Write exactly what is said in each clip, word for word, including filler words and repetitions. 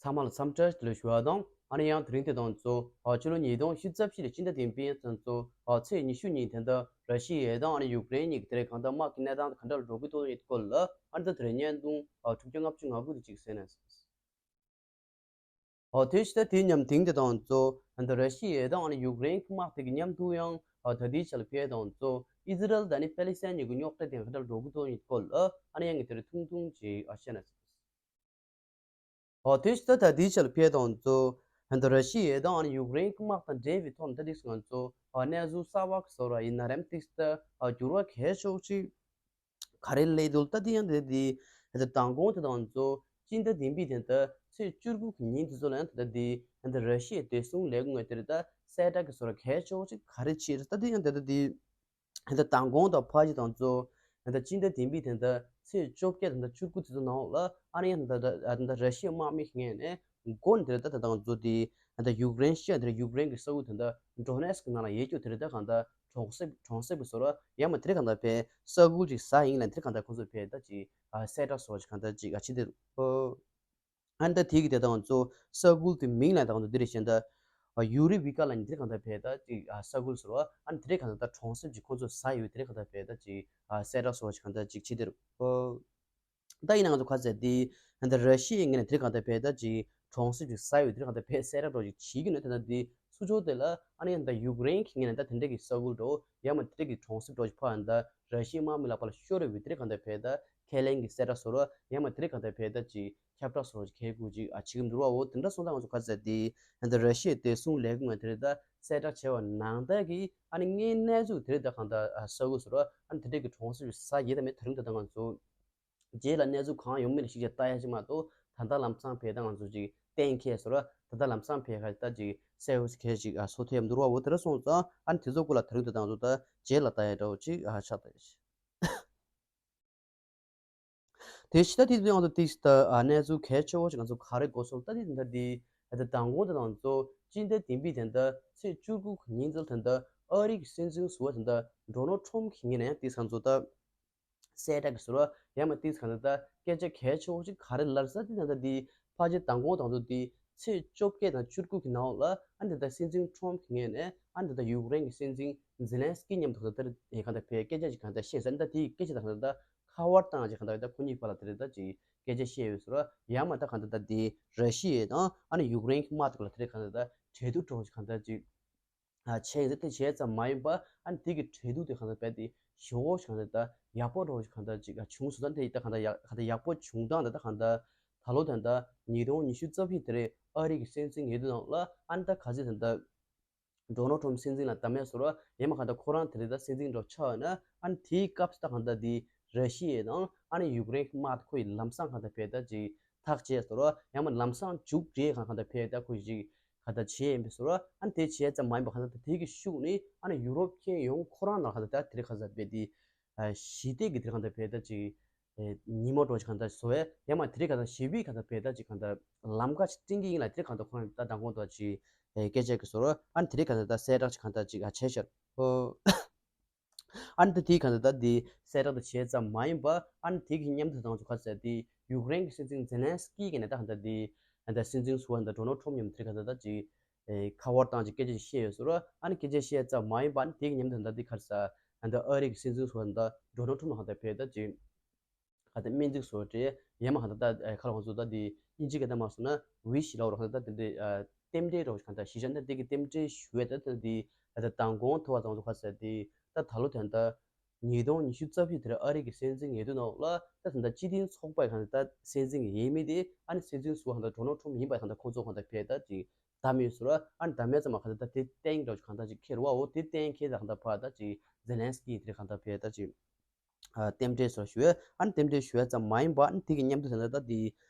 ཚང་མ་ལ་འཚམས་འདྲི་ཞུ་བ་དང་ཨ་ནི་ཡང་དེ་རིང་དེ་དང་གཙོ་ཕྱི་ལོ་ཉིས་སྟོང་ཉི་ཤུ་རྩ་བཞི་ལོའི་སྤྱི་ཟླ་བདུན་པའི་ཚུན་ཚོད་ཚེས་ཉི་ཤུ་ཉིན་དེ་འདྲ་ར་ཤི་ཡ་དང་ཨ་ནི་ཡུཀ་རེན་གཉིས་ཀྱི་དེ་རིང་གང་ལྟར་དམག་གི་གནས་སྟངས་དེ་ག་འདྲ་ལ་འགྲོ་གི་འདུག་ཡོད་སྐོར་ལ་ཨ་ནི་ད་དེ་རིང་བརྙན་ཐུང་དྲུག་བརྒྱ་ལྔ་བཅུ་ང་དགུ་དེ་གཅིག་གསན་ན། ཨོ་དེ་ཕྱི་ད་དེའི་མཉམ་དེང་དེ་དང་གཙོ་ད་ར་ཤི་ཡ་དང་ཨ་ནི་ཡུཀ་རེན་གྱི་དམག་དེ་གི་མཉམ་དུ་ཡང་ད་ལྟའི་ཆ་ལ་ཕེབས་དང་གཙོ་ཨི་ཟི་རལ་དང་ཨ་ནི་པེ་ལི་སི་ཐན་གཉིས་ཀྱི་རྙོག་དྲ་དེ་ག་འདྲ་འགྲོ་གི་འདུག་ཡོད་སྐོར་ལ་ཨ་ནི་ཡང་ངས་དེ་རིང་ཐུང་ཐུང་ཅིག་བཤད་ན། ཨོ་དེ་ཕྱི་ད་ལྟའི་ཆ་ལ་ཕེབས་དང་གཙོ་ད་ར་ཤི་ཡ་དང་ཨ་ནི་ཡུཀ་རེན་གྱི་དམག་དང་འབྲེལ་བའི་ཐོག་ནས་ད་དེ་ང་ཚོ་གནས་ཚུལ་གསར་པ་གི་བཟོ་འདྲ་ཡིན་ན་རེམ་ཏིག་ད་འགྱུར་བ་གལ་ཆེ་ཤོས་ཅིག་ག་རེ་སླེབས་འདུག་ད་དེ་ཡང་དེ་དེ་ད་མདང་དགོང་དེ་དང་གཙོ་སྤྱི་ཟླ་བདུན་པའི་དེ་ད་ཚེས་བཅུ་དགུ་གི་ཉིན་དེ་ཚོ་ལ་ཡང་ད་དེ་ད་ར་ཤི་ཡའི་བདེ་སྲུང་ལས་ཁུངས་ངོས་དེར་ད་གསལ་བསྒྲགས་ཀྱི་བཟོ་འདྲ་གལ་ཆེ་བོ་ཅིག་ག་རེ་བྱས་རེད། ད་དེ་ཡང་དེ་ད་དེ་ད་མདང་དགོང་དང་ཕར་ཕྱི་དང་གཙོ་ད་སྤྱི་ཟླ་བདུན་པའི་དེ་ད་ཚེས་བཅོ་བརྒྱད་དེ་ད་བཅུ་དགུ་དེ་ཚོ་ནང་ལ་ཨ་ནི་ཡང་ད་ད་ད་ར་ཤི་ཡའི་དམག་མི་ངོས་ནས་མགོ་ནས་དེ་ད་ད་དང་གཙོ་དེ་ད་ཡུཀ་རེན་ཤི་ཡ་དེ་ཡུཀ་རེན་གྱི་ས་ཁུལ་དེ་ད་ཌོ་ནེ་སི་ཀི་ནང་ལ་ཡོད་རྒྱུ་དེ་རེད། ད་གང་ད་གྲོང་གསེབ་གྲོང་གསེབ་ཀྱི་བཟོ་འདྲ་ཡང་མ་དེ་རིང་གང་ལྟར་བས་ས་ཁུལ་ཅིག་ཟ་ཡིན་ལ་དེ་རིང་གང་ལྟར་ཁོང་ཚོས་བས་ད་ཅིག་གསལ་བསྒྲགས་བཟོ་བ་ཅིག་གང་ལྟར་ཅིག་ཨ་ཕྱི་དེ་ཨ་ནི་ད་དེ་གི་དེ་དང་གཙོ་ས་ཁུལ་དེ་མིང་ལ་དང་དུ་འདི་རེད་གཞན་ད་ཡུ་རི་བི་ཀ་ལ་ནི་དེ་རིང་གང་ལྟར་བས་ད་ཅིག་ས་ཁུལ་བཟོ་འདྲ་ཨ་ནི་དེ་རིང་གང་ལྟར་གྲོང་གསེབ་ཅིག་ཁོང་ཚོས་ཟ་ཡོད་དེ་རིང་གང་ལྟར་བས་ད་ཅིག་གསལ་བསྒྲགས་བཟོ་བ་ཅིག་གང་ལྟར་ཅིག་ཕྱི་དེ་རུ། ད་ཡིན་ན་ང་ཚོ་ག་ཚད་དེ་ད་ར་ཤི་ཡའི་ངོས་ནས་དེ་གང་ལྟར་བས་ད་ཅིག་གྲོང་གསེབ་ཅིག་ཟ་ཡོད་དེ་གང་ལྟར་བས་གསལ་བསྒྲགས་འདྲ་ཅིག་བྱེད་ཀྱི་ནས་ད་ལྟ་དེ་སུ་ཆོག་དེ་ལ་ཨ་ནི་ཡང་ད་ཡུཀ་རེན་གྱི་ངོས་ནས་ད་དེ་འདྲ་གི་ས་ཁུལ་འདྲ་ཡང་མ་དེ་འདྲ་གི་གྲོང་གསེབ་འདྲ་ཅིག་ཕར་ཡང་ད་ར་ཤི་ཡའི་དམག་མི་ལག་པ་ལ་ཤོར་ཡོད་པའི་དེ་གང་ལྟར་བས་ད་ཁས་ལེན་གྱི་གསལ་བསྒྲགས་བཟོ་འདྲ་ཡང་མ་དེ་གང་ལྟར་བས་ད་ཅིག་ཁྱབ་བསྒྲགས་བཟོ་འདྲ་ཅིག་གལ་དགོས་ཅིག་ཨ་བྱེད་ཀྱི་འདུག་བ། འོ་དེ་འདྲ་སོང་ཙང་ང་ཚོ་ག་ཚད་དེ་ད་ར་ཤི་ཡའི་བདེ་སྲུང་ལས་ཁུངས་ངོས་དེ་རེད་ད་གསལ་བསྒྲགས་བྱས་པ་ནང་ལྟར་གྱི་ཨ་ནི་དངོས་གནས་ཚུལ་དེ་རེད། ད་གང་ལྟར་ས་ཁུལ་བཟོ་འདྲ་ཨ་ནི་དེ་འདྲ་གི་གྲོང་གསེབ་ཅིག་ཟ་ཡོད་ད་མེད་དེ་རིང་ད་ད་ང་ཚོ། རྗེས་ལ་གནས་ཚུལ་གང་ཡོང་མིན་ལ་ཞིབ་ཅིག་ལྟ་ཡ་ཅིག་མ་གཏོགས་ད་ལྟ་ལམ་སང་བས་ད་ང་ཚོ་ཅིག་གཏན་འཁེལ་བཟོ་འདྲ་ད་ལྟ་ལམ་སང་བས་ཁ་ད་ཅིག་གསལ་བོ་ཞིག་གལ་ཅིག་ཨ་སོ་ཐེབས་འདུག་བ། འོ་དེ་འདྲ་སོང་ཙང་ཨ་ནི་དེ་ཚོ་སྐོར་ལ་ད་རིང་དུ་ད་ང་ཚོ་ད་རྗེས་ལ་ལྟ་ཡ་འདྲ་བོ་ཅིག་ཨ་ཆགས་ད་ཡ་ཞིག་དེ་ཕྱི་ད་དེ་དུས་ང་ཚོ་ཏིས་ད་ཨ་གནས་ཚུལ་གལ་ཆེ་བོ་ཞིག་ང་ཚོ་ག་རེ་གོ་སོང་ད་དེ་ད་དེ་ད་ལྟ་མདང་དགོང་དེ་ང་ཚོ་སྤྱི་ཟླ་བདུན་པའི་དེ་ད་ཚེས་བཅུ་དགུ་ཉིན་ཚོ་དེ་ད་ཨ་རི་གི་སྲིད་འཛིན་ཟུར་པ་དེ་ད་ཌོ་ནལ་ཊམ་གྱི་ངོས་ནས་ཡང་ཏིས་ང་ཚོ་ད། གསལ་བསྒྲགས་ཀྱི་ཟུར་ཡང་མ་ཏིས་གང་ལྟར་ད་སྐད་ཆ་གལ་ཆེ་བོ་ཞིག་ག་རེ་ལབ་ས་དེ་ད་ལྟ་འདི་ཕལ་ཆེར་མདང་དགོང་དང་ཚོ་འདི་ཚེས་བཅོ་བརྒྱད་དང་བཅུ་དགུ་གི་ནང་ལ་ཨ་ནི་ད་ལྟ་སྲིད་འཛིན་ཊམ་གྱི་ངོས་ནས་ཨ་ནི་ད་ལྟ་ཡུཀ་རེན་གྱི་སྲིད་འཛིན་ཛེ་ལན་སི་ཀི་མཉམ་དུ་ད་ལྟ་གང་ལྟར་བས་སྐད་ཆ་ཞིག་གང་ལྟར་བཤད་ས་ད་དེའི་སྐད་ཆ་དང་གང་ལྟར་ད་ཁ་པར་བཏང་ཅིག་གང་ལྟར་ད་ཁོ་གཉིས་བར་ལ་དེ་རེད་ད་ཅིག་སྐད་ཆ་བཤད་ཡོད་ཟུར་ཡང་མ་ད་གང་ལྟར་ད་འདི་ར་ཤི་ཡ་དང་ཨ་ནི་ཡུཀ་རེན་གྱི་དམག་དེ་ལ་དེ་རེད་གང་ལྟར་ད་གྲོས་བསྡུར་གྲོགས་ཅིག་གང་ལྟར་ཅིག་ཨ་བྱས་ཡིན་ཙང་དེ་བྱས་ཙམ་མ་ཡིན་པ་ཨ་ནི་དེ་གི་གྲོས་བསྡུར་དེ་གང་ལྟར་རྦད་དེ་ཞེ་པོ་ཞིག་གང་ལྟར་ད་ཡག་པོ་འདྲ་བོ་ཞིག་གང་ལྟར་ཅིག་ཨ་བྱུང་སོང་། ད་དེ་ད་གང་ལྟར་ཡག་གང་ལྟར་ཡག་པོ་བྱུང་སྟངས་དེ་ད་གང་ལྟར་ད་ལོ་ད་ལྟ་ཉིས་སྟོང་ཉི་ཤུ་རྩ་བཞི་དེ་རེད། ཨ་རི་གི་སྲིད་འཛིན་ཡོད་དུས་ནང་ལ་ཨ་ནི་ད་ག་ཚོད་ད་ལྟ་ཌོ་ནལ་ཊམ་སྲིད་འཛིན་ལ་ད་མེད་སོང་ར་ཡང་མ་གང་ལྟར་ཁོ་རང་དེ་རེད་ད་སྲིད་འཛིན་འདྲ་བོ་ཆགས་ཡོད་ན་ཨ་ནི་དེའི་སྐབས་སུ་ད་གང་ལྟར་དེ་ར་ཤི་ཡ་དང་ཨ་ནི་ཡུཀ་རེན་གྱི་དམག་དེ་ཁོ་ཡི་ལམ་སང་གང་ལྟར་རྦད་ད་ཅིག་ཐག་བཅད་སོང་ར་ཡང་མ་ལམ་སང་མཇུག་སྒྲིལ་གང་གང་ལྟར་རྦད་ད་ཁོ་ཡི་ཅིག་ག་ད་བྱས་ཡིན་པའི་ཟུར་ཨ་ནི་དེ་བྱས་ཙམ་མ་ཡིན་པ་ག་ད་དེ་གི་ཤུགས་ནི་ཨ་ནི་ཡུ་རོབ་ཁྱོན་ཡོངས་ཁོ་རང་ནང་ག་ད་དེ་རིང་ག་ས་བས་དེ་ཞི་བདེ་གི་དེ་རིང་ག་ད་བས་ད་ཅིག་ཉིན་མོ་འགྲོ་ཅིག་ག་ད་བཟོ་བས་ཡང་མ་དེ་རིང་ག་ད་ཞི་བའི་ག་ད་བས་ད་ཅིག་ག་ད་ལམ་ཁ་ཅིག་བསྐྲུན་གྱི་ཡིན་ལ་དེ་རིང་ག་ད་ཁོ་རང་ད་མདང་དགོང་ད་ཅིག་སྐད་ཆ་གི་ཟུར་ཨ་ནི་དེ་རིང་ག་ད་ད་གསལ་བསྒྲགས་ཅིག་ག་ད་ཅིག་བྱས་ཤར། ཨ་ནི་ད་དེའི་གང་ལྟར་ད་དེ་གསལ་བསྒྲགས་དེ་བྱས་ཙམ་མ་ཡིན་པ་ཨ་ནི་དེ་གི་མཉམ་དུ་དང་ཚོ་ག་ཚད་དེ་ཡུཀ་རེན་གྱི་སྲིད་འཛིན་ཛེ་ལན་སི་ཀི་གི་ནས་ད་གང་ལྟར་དེ་ད་སྲིད་འཛིན་ཟུར་པ་ད་ཌོ་ནལ་ཊམ་མཉམ་དུ་གང་ལྟར་ད་ཅིག་ཁ་པར་བཏང་ཅིག་སྐད་ཆ་ཅིག་བཤད་ཡོད་ཟེར་རོ། ཨ་ནི་སྐད་ཆ་བཤད་ཙམ་མ་ཡིན་པ་ཨ་ནི་དེ་གི་མཉམ་དུ་ད་དེ་ག་རེ་ཟ་ད་ཨ་རི་གི་སྲིད་འཛིན་ཟུར་པ་ད་ཌོ་ནལ་ཊམ་ལ་གང་ལྟར་བས་ད་ཅིག་ག་ད་སྨོན་ཚིག་བཟོ་སྤྲད་ཡ་མ་ག་ད་ད་ཁ་ལ་ཁོང་ཚོ་ད་དེ་ཨིན་ཇི་ག་ད་མ་སོང་ན་ཝི་ཤི་ལབ་རོགས་ག་ད་ད་དེ་འདྲའི་རྟེན་འབྲེལ་རོགས་ག་ད་གཞིས་ཆགས་འདི་དེ་གི་རྟེན་འབྲེལ་ཞུ་བའི་ད་ད་དེ་ད་ད་མདང་དགོང་ཐུ་བ་ཚང་ཚོ་ཁ་ཟེར་དེ་ད་ད་ལོ་ད་ད་ཉིས་སྟོང་ཉི་ཤུ་རྩ་བཞི་དེར་ཨ་རི་གི་སྲིད་འཛིན་ཡོད་དུས་ནང་ལ་ད་ད་ད་སྤྱི་མཐུན་ཚོགས་པའི་ག་ད་ད་སྲིད་འཛིན་ཡིན་མི་དེ་ཨ་ནི་སྲིད་འཛིན་ཟུར་པ་ག་ད་ཌོ་ནལ་ཊམ་ཡིན་པ་ག་ད་ཁོང་ཚོ་ག་ད་བས་ད་ཅིག་ད་མི་ཟུར་ཨ་ནི་ད་མེད་ཙམ་མ་ག་ད་ད་དེ་སྟེང་རོགས་ག་ད་ཅིག་ཁྱེར་བའོ། དེ་སྟེང་ཁྱེར་ད་ག་ད་ཕ་ད་ཅིག་ཛེ་ལན་སི་ཀི་དེ་ག་ད་བས་ད་ཅིག་རྟེན་འབྲེལ་སོགས་ཞུ་བས་ཨ་ནི་རྟེན་འབྲེལ་ཞུ་བས་ཙམ་མ་ཡིན་པ་ཨ་ནི་དེ་གི་མཉམ་དུ་ད་ལྟ་དེ་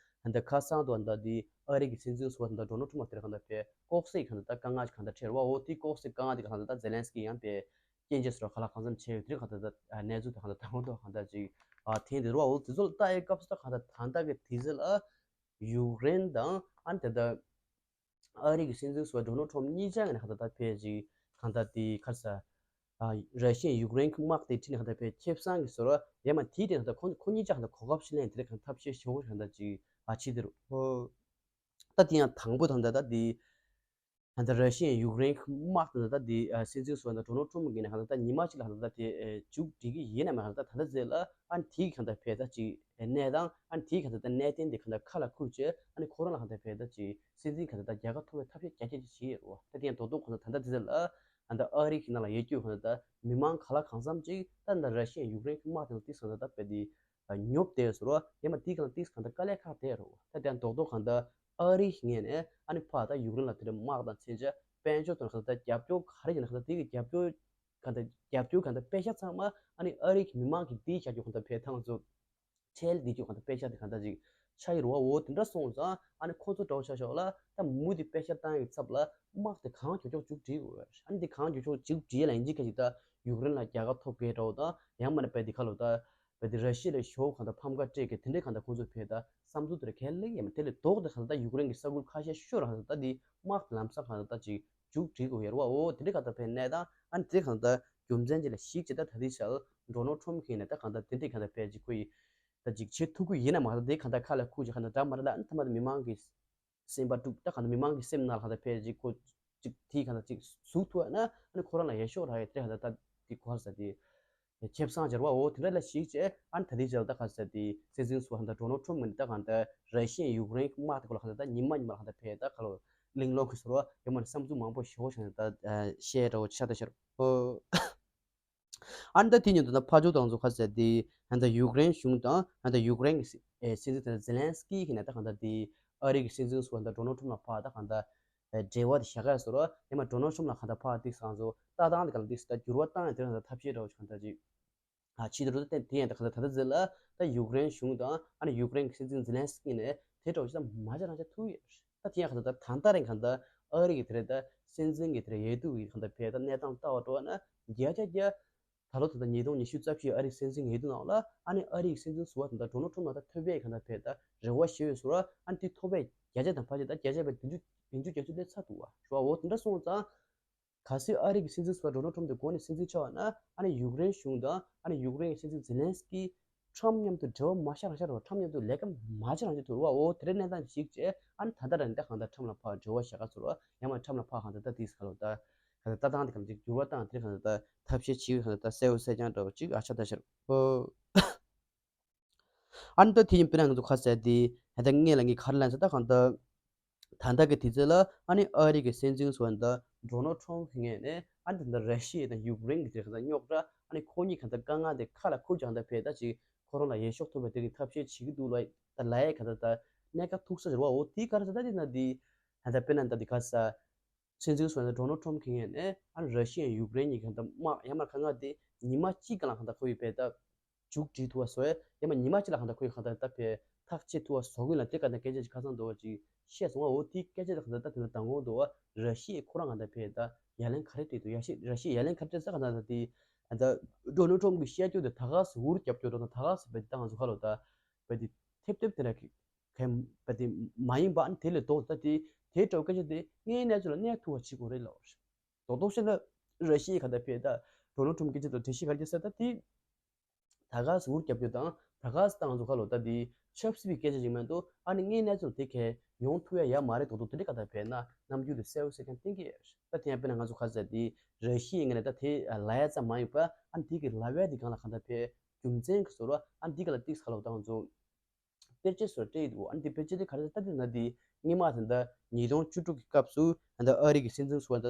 ད་ལྟ་ཁ་སང་དུ་ད་ལྟ་དེ་ཨ་རི་གི་སྲིད་འཛིན་ཟུར་པ་ད་ལྟ་ཌོ་ནལ་ཊམ་དེར་གང་ལྟར་བས་ལྐོག་གསོད་གང་ལྟར་ད་དཀའ་ངལ་གང་ལྟར་འཕྲད་བའོ། དེ་ལྐོག་གསོད་དཀའ་ངལ་དེ་གང་ལྟར་ད་ཛེ་ལན་སི་ཀི་ཡང་བས་སྐྱོན་བརྗོད་སོགས་ག་ལ་གང་འཚམ་བྱས་ཡོད། དེ་གང་ལྟར་ད་གནས་ཚུལ་དེ་གང་ལྟར་དང་པོ་ད་གང་ལྟར་ཅིག་ཐེངས་དེ་རུ་བའོ། དེ་ཚོ་ལ་ལྟ་ཡའི་སྐབས་སུ་ད་གང་ལྟར་ད་ལྟ་གི་དུས་ཚོད་ལ་ཡུཀ་རེན་དང་ཨ་ནི་ད་ལྟ་ཨ་རི་གི་སྲིད་འཛིན་ཟུར་པ་ཌོ་ནལ་ཊམ་གཉིས་ཆ་ངོས་ནས་གང་ལྟར་ད་ཕལ་ཆེར་གང་ལྟར་དེ་ག་རེ་ཟ། ཨ་ར་ཤི་ཡ་ཡུཀ་རེན་གྱི་དམག་དེ་ཁྲིད་ནས་གང་ལྟར་ཕལ་ཆེར་ཁེ་བཟང་གི་ཟུར་པ་ཡང་མ་དེའི་དེ་གང་ལྟར་ཁོ་ཁོ་གཉིས་ཆ་གང་ལྟར་གོ་སྐབས་ཤིག་ལེན་དེ་ལ་གང་ཐབས་ཤེས་ཞེ་པོ་གང་ལྟར་ཅིག་ཨ་བྱེད་དེ་རུ་ཧོ། ད་དེ་ཡང་དང་པོ་དང་ད་ད་དེ། ད་ལྟ་ར་ཤི་ཡས་ཡུཀ་རེན་དམག་དང་ད་ལྟ་དེ་སྲིད་འཛིན་ཟུར་པ་ད་ཌོ་ནལ་ཊམ་གྱིས་ནས་ད་ལྟ་ཉི་མ་གཅིག་ལ་ད་ལྟ་དེ་མཇུག་སྒྲིལ་གྱི་ཡིན་ནམ་ད་ལྟ་ད་ལྟ་ཟེར་ལ། ཨ་ནི་དེའི་གང་ལྟར་བས་ད་ཅིག་གནས་སྟངས། ཨ་ནི་དེའི་གང་ལྟར་ད་གནད་དོན་དེ་གང་ལྟར་ཁ་ལ་ཁུར་བྱས། ཨ་ནི་ཁོ་རང་ལ་གང་ལྟར་བས་ད་ཅིག་སྲིད་འཛིན་གང་ལྟར་ད་རྒྱལ་ཁ་ཐོབ་པའི་ཐབས་ཤེས་རྒྱ་ཆེ་ཅིག་བྱེད་ཡོད་རེད་བ། ད་དེ་ཡང་རྡོག་རྡོག་གང་ལྟར་ད་ལྟ་དེ་ཟེར་ལ། ད་ལྟ་ཨ་རི་གི་ནང་ལ་ཡོད་རྒྱུ་གང་ལྟར་ད་མི་མང་ག་ལ་གང་འཚམ་ཅིག་ད་ལྟ་ར་ཤི་ཡས་ཡུཀ་རེན་གྱི་དམག་དེ་ལ་ཏིག་གང་ལྟར་ད་བས་དེ་ཉོབ་བསྡད་ཟེར་བ། ཡང་མ་དེའི་གང་ལྟར་ཏིག་གང་ལྟར་དཀའ་ལས་ཁག་བསྡད་རེད་བ། ད་དེ་ཡང་རྡོག་རྡོག་གང་ལྟར་ཨ་རི་གི་ངོས་ནས་ཨ་ནི་ཕར་ད་ཡུཀ་རེན་ལ་དེ་འདྲ་དམག་དང་མཚོན་ཆ་དཔལ་འབྱོར་དང་གང་ལྟར་རྒྱབ་སྐྱོར་ག་རེ་ཡིན་ན་གང་ལྟར་དེ་གི་རྒྱབ་སྐྱོར་གང་ལྟར་རྒྱབ་སྐྱོར་གང་ལྟར་པེ་ཤག་ཚང་མ་ཨ་ནི་ཨ་རི་གི་མི་མང་གིས་དེའི་བཞག་རྒྱུ་གང་ལྟར་བས་ད་ང་ཚོ་ཁྲལ་འདི་རྒྱུ་གང་ལྟར་པེ་ཤག་དེ་གང་ལྟར་ཅིག་ཆགས་ཡོད་རེད་བ། འོ་དེ་འདྲ་སོང་ཙང་ཨ་ནི་ཁོ་ཚོ་འདྲ་བོ་ཆ་བཞག་ལ་ད་མུ་མཐུད་པེ་ཤག་བཏང་ཡོད་ཚབ་ལ་དམག་དེ་གང་མགྱོགས་མགྱོགས་མཇུག་སྒྲིལ་དགོས། ཨ་ནི་དེ་གང་མགྱོགས་མགྱོགས་མཇུག་སྒྲིལ་ལ་ཡིན་གཅིག་ག་ཅིག་ད་ཡུཀ་རེན་ལ་རྒྱལ་ཁ་ཐོབ་དགོས་འདྲ་བོ་དང་། ཡང་མིན་ན་བས་དེ་ཁ་ལོ་ད་བས་དེ་ར་ཤི་ཡ་ལ་ཞོག་གང་ལྟར་ཕམ་ཁ་སྤྲད་གི་དེ་འདྲའི་གང་ལྟར་ཁོང་ཚོ་བས་ད་བསམ་ཚུལ་དེ་འདྲ་གལ་ལེ་ཡང་མ་དེ་ལས་ལྡོག་སྟེ་གང་ལྟར་ད་ཡུཀ་རེན་གྱི་ས་ཁུལ་ཁ་ཤས་ཤོར་གང་ལྟར་ད་དེ་དམག་དེ་ལམ་སང་གང་ལྟར་ད་ཅིག་མཇུག་སྒྲིལ་དགོས་ཡོད་རེད་བ། འོ་དེ་འདྲའི་གང་ལྟར་བས་གནས་སྟངས་ཨ་ནི་དེ་གང་ལྟར་རྒྱུ་མཚན་ཅིག་ལ་གཞིགས་བྱས་ད་ད་ལྟའི་ཆར་ཌོ་ནལ་ཊམ་གྱིས་ནས་ད་གང་ལྟར་དེ་འདྲའི་གང་ལྟར་བས་ཅིག་ཁོ་ཡིས་ད་ཅིག་བྱེད་ཐུབ་ཀྱི་ཡིན་ན་མ་གཏོགས་དེ་གང་ལྟར་ཁ་ལ་ཁུར་ཅིག་གང་ལྟར་འདྲ་མ་རེད་ལ། ཨ་ནི་ཐ་མ་ད་མི་མང་གི་སེམས་པ་དཀྲུག་ད་གང་ལྟར་མི་མང་གི་སེམས་ནང་ལ་གང་ལྟར་བས་ཅིག་ཁོ་ཅིག་དེ་གང་ལྟར་ཅིག་ཟུག་ཐུབ་ན་ཨ་ནི་ཁོ་རང་ལ་ཡག་ཤོས་རག་ཡོད་དེ་གང་ལྟར་ད་དེ་གོ་ས་དེ་ཁེ་བཟང་སྦྱར་བ། འོ་དེ་འདྲ་ལ་གཞིགས་བྱས་ཨ་ནི་ད་ལྟའི་ཆར་ད་ག་ས་དེ་སྲིད་འཛིན་ཟུར་པ་ད་ཌོ་ནལ་ཊམ་གྱིས་ད་གང་ལྟར་ར་ཤི་ཡ་ཡུཀ་རེན་དམག་དེ་སྐོར་ལ་གང་ལྟར་ད་ཉི་མ་ཉི་མ་ལ་གང་ལྟར་བས་ད་ག་ལོ་གླེང་སློང་གི་ཟེར་བ་ཡང་མིན་ན་བསམ་ཚུལ་མང་པོ་ཞེ་པོ་ཞིག་ད་བཤད་འདྲ་བོ་ཆགས་ད་ཤར། ཨོ། ཨ་ནི་ད་དེ་ཉིད་དུ་ན་ཕར་ཕྱོགས་དང་ཚོ་ཁ་ཟེར་དེ་ཨ་ནི་ད་ཡུཀ་རེན་གཞུང་དང་ཨ་ནི་ད་ཡུཀ་རེན་གྱི་སྲིད་སྲིད་འཛིན་ད་ཛེ་ལན་སི་ཀི་གིས་ནས་ད་གང་ལྟར་དེ་ཨ་རི་གི་སྲིད་འཛིན་ཟུར་པ་ད་ཌོ་ནལ་ཊམ་ལ་ཕར་ད་གང་ལྟར་འབྲེལ་བ་དེ་བཞག་ག་ཟེར་རོ། ཡང་མ་ཌོ་ནལ་ཊམ་ལ་གང་ལྟར་ཕར་ཏིག་སང་ཚོ་ལྟ་སྟངས་དེ་གང་ལྟར་ཏིག་ད་འགྱུར་བ་བཏང་ཡང་དེ་གང་ལྟར་ཐབས་ཤེས་འདྲ་བོ་ཞིག་གང་ལྟར་ཅིག་ཨ་ཕྱིས་དུ་རུ་ད་དེ་ཡང་ད་གང་ལྟར་ད་ལྟ་ཟེར་ལ་ད་ཡུཀ་རེན་གཞུང་དང་ཨ་ནི་ཡུཀ་རེན་གྱི་སྲིད་འཛིན་ཛེ་ལན་སི་ཀི་ནས་དེ་འདྲ་བོ་ཞིག་ད་མ་བྱ་རང་བྱ་ཐུག་ཡོད། ད་དེ་ཡང་གང་ལྟར་ད་ད་ལྟ་རིང་གང་ལྟར་ཨ་རི་གི་དེ་རེད་ད་སྲིད་འཛིན་གྱི་དེ་རེད་ཡེ་དུ་གི་གང་ལྟར་བས་ད་གནས་སྟངས་ལྟ་བ་འགྲོ་བ་ན་བརྒྱ་ཆ་བརྒྱ། ད་ལོ་ད་ལྟ་ཉིས་སྟོང་ཉི་ཤུ་རྩ་བཞི་ཨ་རིའི་སྲིད་འཛིན་ཡིན་དུས་ནང་ལ་ཨ་ནི་ཨ་རིའི་སྲིད་འཛིན་ཟུར་པ་དེ་འདྲ་ཌོ་ནལ་ཊམ་ལ་ད་ཐོབ་པའི་གང་ལྟར་བས་ད་རེ་བ་ཞུ་ཡོད་ཟེར་བ། ཨ་ནི་དེ་ཐོབ་པའི་བརྒྱ་ཆ་དང་ཕལ་ཆེར་ད་བརྒྱ་ཆ་བས་བདུན་ཅུ་བདུན་ཅུ་གྱ་བདུན་སླེབས་ཚར་འདུག་བ་ཞུ་བ། འོ་དེ་འདྲ་སོང་ཙང་གལ་སྲིད་ཨ་རི་གི་སྲིད་འཛིན་ཟུར་པ་ཌོ་ནལ་ཊམ་དེ་འགོ་ནས་སྲིད་འཛིན་ཆགས་པ་ན་ཨ་ནི་ཡུཀ་རེན་གཞུང་དང་ཨ་ནི་ཡུཀ་རེན་གྱི་སྲིད་འཛིན་ཛེ་ལན་སི་ཀི་ཊམ་མཉམ་དུ་འབྲེལ་བ་མ་བཞག་རང་བཞག་རེད་བ། ཊམ་མཉམ་དུ་ལས་ཀ་མ་བྱེད་རང་བྱེད་ཐུབ་རེད་བ། འོ་དེ་འདྲའི་གནས་སྟངས་ཤིག་བྱས་ཨ་ནི་ད་ལྟ་རང་ད་གང་ལྟར་ཊམ་ལ་ཕར་འབྲེལ་བ་བཞག་ག་ཟེར་བ། ཡང་མ་ཊམ་ལ་ཕར་གང་ལྟར་ད་དེ་ཟེར་ག་ལོ་ད། ག་ད་ལྟ་སྟངས་དེ་གང་ཅིག་འགྱུར་བ་བཏང་དེ་གང་ད་ཐབས་ཤེས་བྱེད་གང་ད་གསལ་བོ་གསལ་རྐྱང་འདྲ་བོ་ཅིག་ཨ་ཆ་ད་ཤར། ཨོ། ཨ་ནི་ད་དེ་ཡིན་པའི་ན་ང་ཚོ་ཁ་གསལ་དེ་ཧ་ད་ངེད་ལ་ངས་ག་རེ་ལན་ཟེར་ད་གང་ད། ད་ལྟ་གི་དུས་ཚོད་ལ་ཨ་ནི་ཨ་རི་གི་སྲིད་འཛིན་ཟུར་པ་ད་ཌོ་ནལ་ཊམ་གི་ངོས་ནས་ཨ་ནི་ད་ལྟ་ར་ཤི་ཡ་དང་ཡུཀ་རེན་གི་དེ་གང་ད་རྙོག་དྲ་ཨ་ནི་ཁོ་གཉིས་གང་ད་དཀའ་ངལ་དེ་ཁ་ལ་ཁུར་ཀྱང་ད་བས་ད་ཅིག་ཁོ་རང་ལ་ཡག་ཤོས་ཐོབ་པའི་དེ་གི་ཐབས་ཤེས་བྱེད་ཀྱི་འདུག་ལ་ད་ལ་ཡ་གང་ད་ད་གནད་འགག་ཐུག་ས་ཟེར་བ། འོ་དེ་ག་རེ་ཟེར་ད་དེ་ན་དེ་ད་ད་དཔེར་ན་ད་དེ་ག་ས། སྲིད་འཛིན་ཟུར་པ་ཌོ་ནལ་ཊམ་གྱི་ངོས་ནས་ཨ་ནི་ར་ཤི་ཡ་ཡུཀ་རེན་གཉིས་གང་ལྟར་དམག་ཡང་མ་གང་ལྟར་དེ་ཉི་མ་གཅིག་གང་ལ་གང་ལྟར་ཁོ་ཡི་བས་ད་མཇུག་སྒྲིལ་ཐུབ་པ་བཟོ་ཡ། ཡང་མ་ཉི་མ་གཅིག་ལ་གང་ལྟར་ཁོ་ཡི་གང་ལྟར་ད་བས་ཐག་བཅད་ཐུབ་པ་བཟོ་གི་ལ་དེ་ག་ནས་སྐད་ཆ་ཅིག་ཁ་སང་འདུག་བ་ཅིག་བཤད་སོང་བ། འོ་དེའི་སྐད་ཆ་གང་ལྟར་ད་དེ་ན་དང་གོང་འདུག་བ། ར་ཤི་ཡས་ཁོ་རང་གང་ལྟར་བས་ད་ཡ་ལན་ག་རེ་སྤྲད་འདུག་ཡ་ཤི་ར་ཤི་ཡས་ཡ་ལན་ག་རེ་སྤྲད་ས་གང་ལྟར་ད་དེ་ད་ཌོ་ནལ་ཊམ་གྱི་བཤད་རྒྱུ་དེ་ད་ག་སུ་འུར་རྒྱབ་རྒྱུ་འགྲོ་དང་ད་ག་སུ་བས་ད་ང་ཚོ་ཁ་ལོ་ད་བས་དེ་ཐེབས་ཐེབས་དེ་འདྲ་གི་གལ་བ་དེ་མ་ཡིན་པ། ཨ་ནི་དེ་ལས་ལྡོག་ད་དེ་དེ་འདྲ་བོ་སྐད་ཆ་དེ་དངོས་གནས་ཚོ་ལ་གནས་ཐུབ་པ་བྱེད་དགོས་རེད་ལབ་པ་རེད། རྡོག་རྡོག་བཤད་ན་ར་ཤི་ཡའི་ག་ད་བས་ད་ཌོ་ནལ་ཊམ་སྐད་ཆ་དང་འགྲེལ་བཤད་ག་རེ་བྱས་ད་དེ་ད་ག་ཟུར་རྒྱབ་རྒྱུ་དང་ད་ག་ད་ང་ཚོ་ཁ་ལོ་ད་དེ་ཆབ་སྲིད་པའི་སྐད་ཆ་ཞིག་མ་གཏོགས་ཨ་ནི་དངོས་གནས་ཚོ་ལ་དེ་གལ་ཡོང་ཐུབ་ཡ་ཡ་མ་རེད། རྡོག་རྡོག་དེ་འདྲ་ག་ད་བས་ན་རྣམ་འགྱུར་དེ་གསལ་པོ་གསལ་རྐྱང་བསྟན་གྱི་ཡོད་རེད། ད་དེ་ཡང་དཔེར་ན་ང་ཚོ་ག་ཟེར་དེ་ར་ཤི་ཡའི་ངོས་ནས་ད་དེ་ལབ་ཡ་ཙམ་མ་ཡིན་པ་ཨ་ནི་དེ་གི་ལབ་ཡ་དེ་གང་ལ་གང་ད་བས་རྒྱུ་མཚན་གྱི་ཟེར་བ། ཨ་ནི་དེ་ག་ལ་ཏིག་ཁ་ལོ་ད་ང་ཚོ་དཔེར་བརྗོད་སོགས་སྤྲད་ཡོད་འདུག་ཨ་ནི་དེ་དཔེར་བརྗོད་དེ་ག་རེ་ཟེར་ད་དེ་ན་དེ་སྔོན་མ་དེ་ད་ཉིས་སྟོང་བཅུ་དྲུག་གི་སྐབས་སུ་ད་ཨ་རི་གི་སྲིད་འཛིན་ཟུར་པ་ད་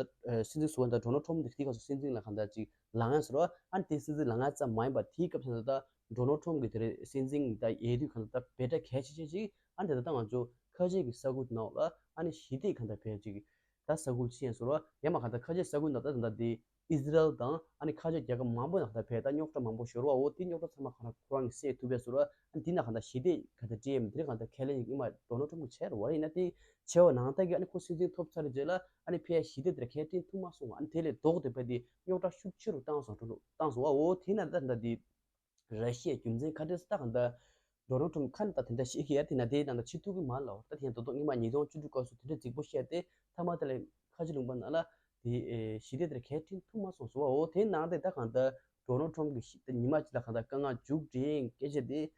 སྲིད་འཛིན་ཟུར་པ་ད་ཌོ་ནལ་ཊམ་དེ་དེ་སྐབས་སུ་སྲིད་འཛིན་ལ་གང་ལྟར་ཅིག་ལངས་ཡ་ཟེར་བ། ཨ་ནི་དེ་སྲིད་འཛིན་ལངས་ཡ་ཙམ་མ་ཡིན་པ་དེའི་སྐབས་སུ་ད་ཌོ་ནལ་ཊམ་གི་དེ་རེད་སྲིད་འཛིན་གི་ད་ཡལ་དུས་གང་ལྟར་ད་བས་ད་གལ་ཆེ་ཆེ་ཅིག་ཨ་ནི་དེ་ད་ད་ང་ཚོ་ཁ་ཆེ་གི་ས་ཁུལ་ནང་ལ་ཨ་ནི་ཞི་བདེ་གང་ལྟར་བས་ཅིག་ད་ས་ཁུལ་ཕྱིན་ཟེར་བ། ཡང་མ་གང་ལྟར་ཁ་ཆེ་ས་ཁུལ་ནང་ད་ད་ད་དེ་ཨི་ཟི་རལ་དང་ཨ་ནི་ཁ་ཆེ་རྒྱལ་ཁབ་མང་པོ་ནང་ད་བས་ད་རྙོག་དྲ་མང་པོ་ཤོར་བ། འོ་དེ་རྙོག་དྲ་ཚང་མ་གང་ལ་ཁོ་རང་གིས་སེལ་ཐུབ་པས་ཟེར་བ། ཨ་ནི་དེ་ན་གང་ལྟར་ཞི་བདེ་གང་ལྟར་སྤྲད་མི་དེ་གང་ལྟར་ཁས་ལེན་ཡིན་མ་ཌོ་ནལ་ཊམ་གིས་བྱས་རེད་བ། ཡིན་ན་དེ་བྱས་བ་ནང་ལྟར་གྱི་ཨ་ནི་ཁོ་སྲིད་འཛིན་ཐོབ་ཚར་རྗེས་ལ་ཨ་ནི་ཕའི་ཞི་བདེ་དེར་ཁས་ལེན་ཐུབ་མ་སོང་བ། ཨ་ནི་དེ་ལས་ལྡོག་སྟེ་བས་དེ་རྙོག་དྲ་ཤུགས་ཆེ་རུ་བཏང་སོང་། བཏང་སོང་བ། འོ་དེ་ན་ད་ད་དེ་ར་ཤི་ཡའི་རྒྱུ་མཚན་ག་འདྲས་ད་གང་ལྟར་ཌོ་ནལ་ཊམ་ཁ་ནས་ད་དེ་འདྲ་བཤད་ཀྱི་ཡ་དེ་ན་དེའི་ནང་ད་ཕྱི་ཐུག་གི་མ་ལབ། ད་དེ་ཡང་ད་དུང་སྔོན་མ་ཉིས་སྟོང་བཅུ་དྲུག་སྐབས་སུ་དེ་འདྲ་རྫིག་པོ་བཤད་དེ་མཐའ་མ་དེ་ལ་ཁ་ཆེ་ལུང་པ་ནང་ལ་དེ་ཞི་བདེ་དེར་ཁས་ལེན་ཐུབ་མ་སོང་ཟེར་བ། འོ་དེ་ནང་དེ་ད་གང་ལྟར་ཌོ་ནལ་ཊམ་གི་ཞི་ད་ཉི་མ་གཅིག་ལ་གང་ལྟར་དཀའ་ངལ་མཇུག་སྒྲིལ་སྐད་ཆ་དེ་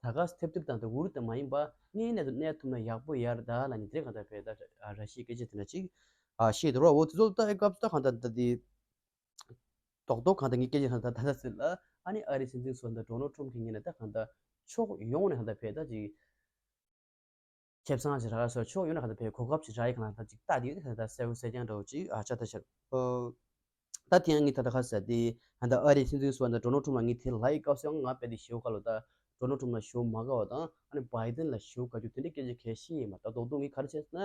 ད་ག་སེ་ཐེབས་ཐེབས་དང་དེ་འུར་དེ་མ་ཡིན་པ་དངོས་གནས་དུ་གནས་ཐུབ་ན་ཡག་པོ་ཡར་ད་ལ་ནི་དེ་གང་ལྟར་བས་ད་ར་ཤི་ཡའི་སྐད་ཆ་དེ་འདྲ་ཅིག་ཨ་བཤད་འདུག་ར། འོ་དེ་ཚོ་ལ་ལྟ་ཡི་སྐབས་སུ་ད་གང་ལྟར་ད་དེ་རྡོག་རྡོག་གང་ལྟར་ངའི་སྐད་ཆ་གང་ལྟར་ད་ལྟ་ཟེར་ལ་ཨ་ནི་ཨ་རིའི་སྲིད་འཛིན་ཟུར་པ་ད་ཌོ་ནལ་ཊམ་གྱི་ངོས་ནས་ད་གང་ལྟར་ཕྱོགས་ཡོངས་ནས་གང་ལྟར་བས་ད་ཅིག་ཁེ་བཟང་ཞིག་རག་སོགས་ཕྱོགས་ཡོངས་ནས་གང་ལྟར་བས་གོ་སྐབས་ཤིག་རག་ཡི་གང་ལྟར་ཅིག་ལྟ་དེ་ཡོད་དེ་གང་ལྟར་གསལ་པོ་གསལ་རྐྱང་འདྲ་བོ་ཅིག་ཨ་ཆགས་ད་ཤར། ཨོ། ད་དེ་ཡང་ངས་ད་ལྟ་ཁ་ཟེར་དེ་ད་ལྟ་ཨ་རིའི་སྲིད་འཛིན་ཟུར་པ་ད་ཌོ་ནལ་ཊམ་ལ་ངས་དེ་ལ་ཡི་སྐབས་སུ་ཡང་ང་དཔེ་དེ་ཞེའུ་ཁ་ལོ་ད་ཌོ་ནལ་ཊམ་ལ་ཞེའུ་མ་དགའ་བ་དང་ཨ་ནི་བྷའི་ཌེན་ལ་ཞེའུ་དགའ་རྒྱུ་དེ་འདྲའི་སྐད་ཆ་གལ་ཤེས་ཡིན་མ་ད་རྡོག་རྡོག་ངས་ག་རེ་བྱས་ཟེར་ན།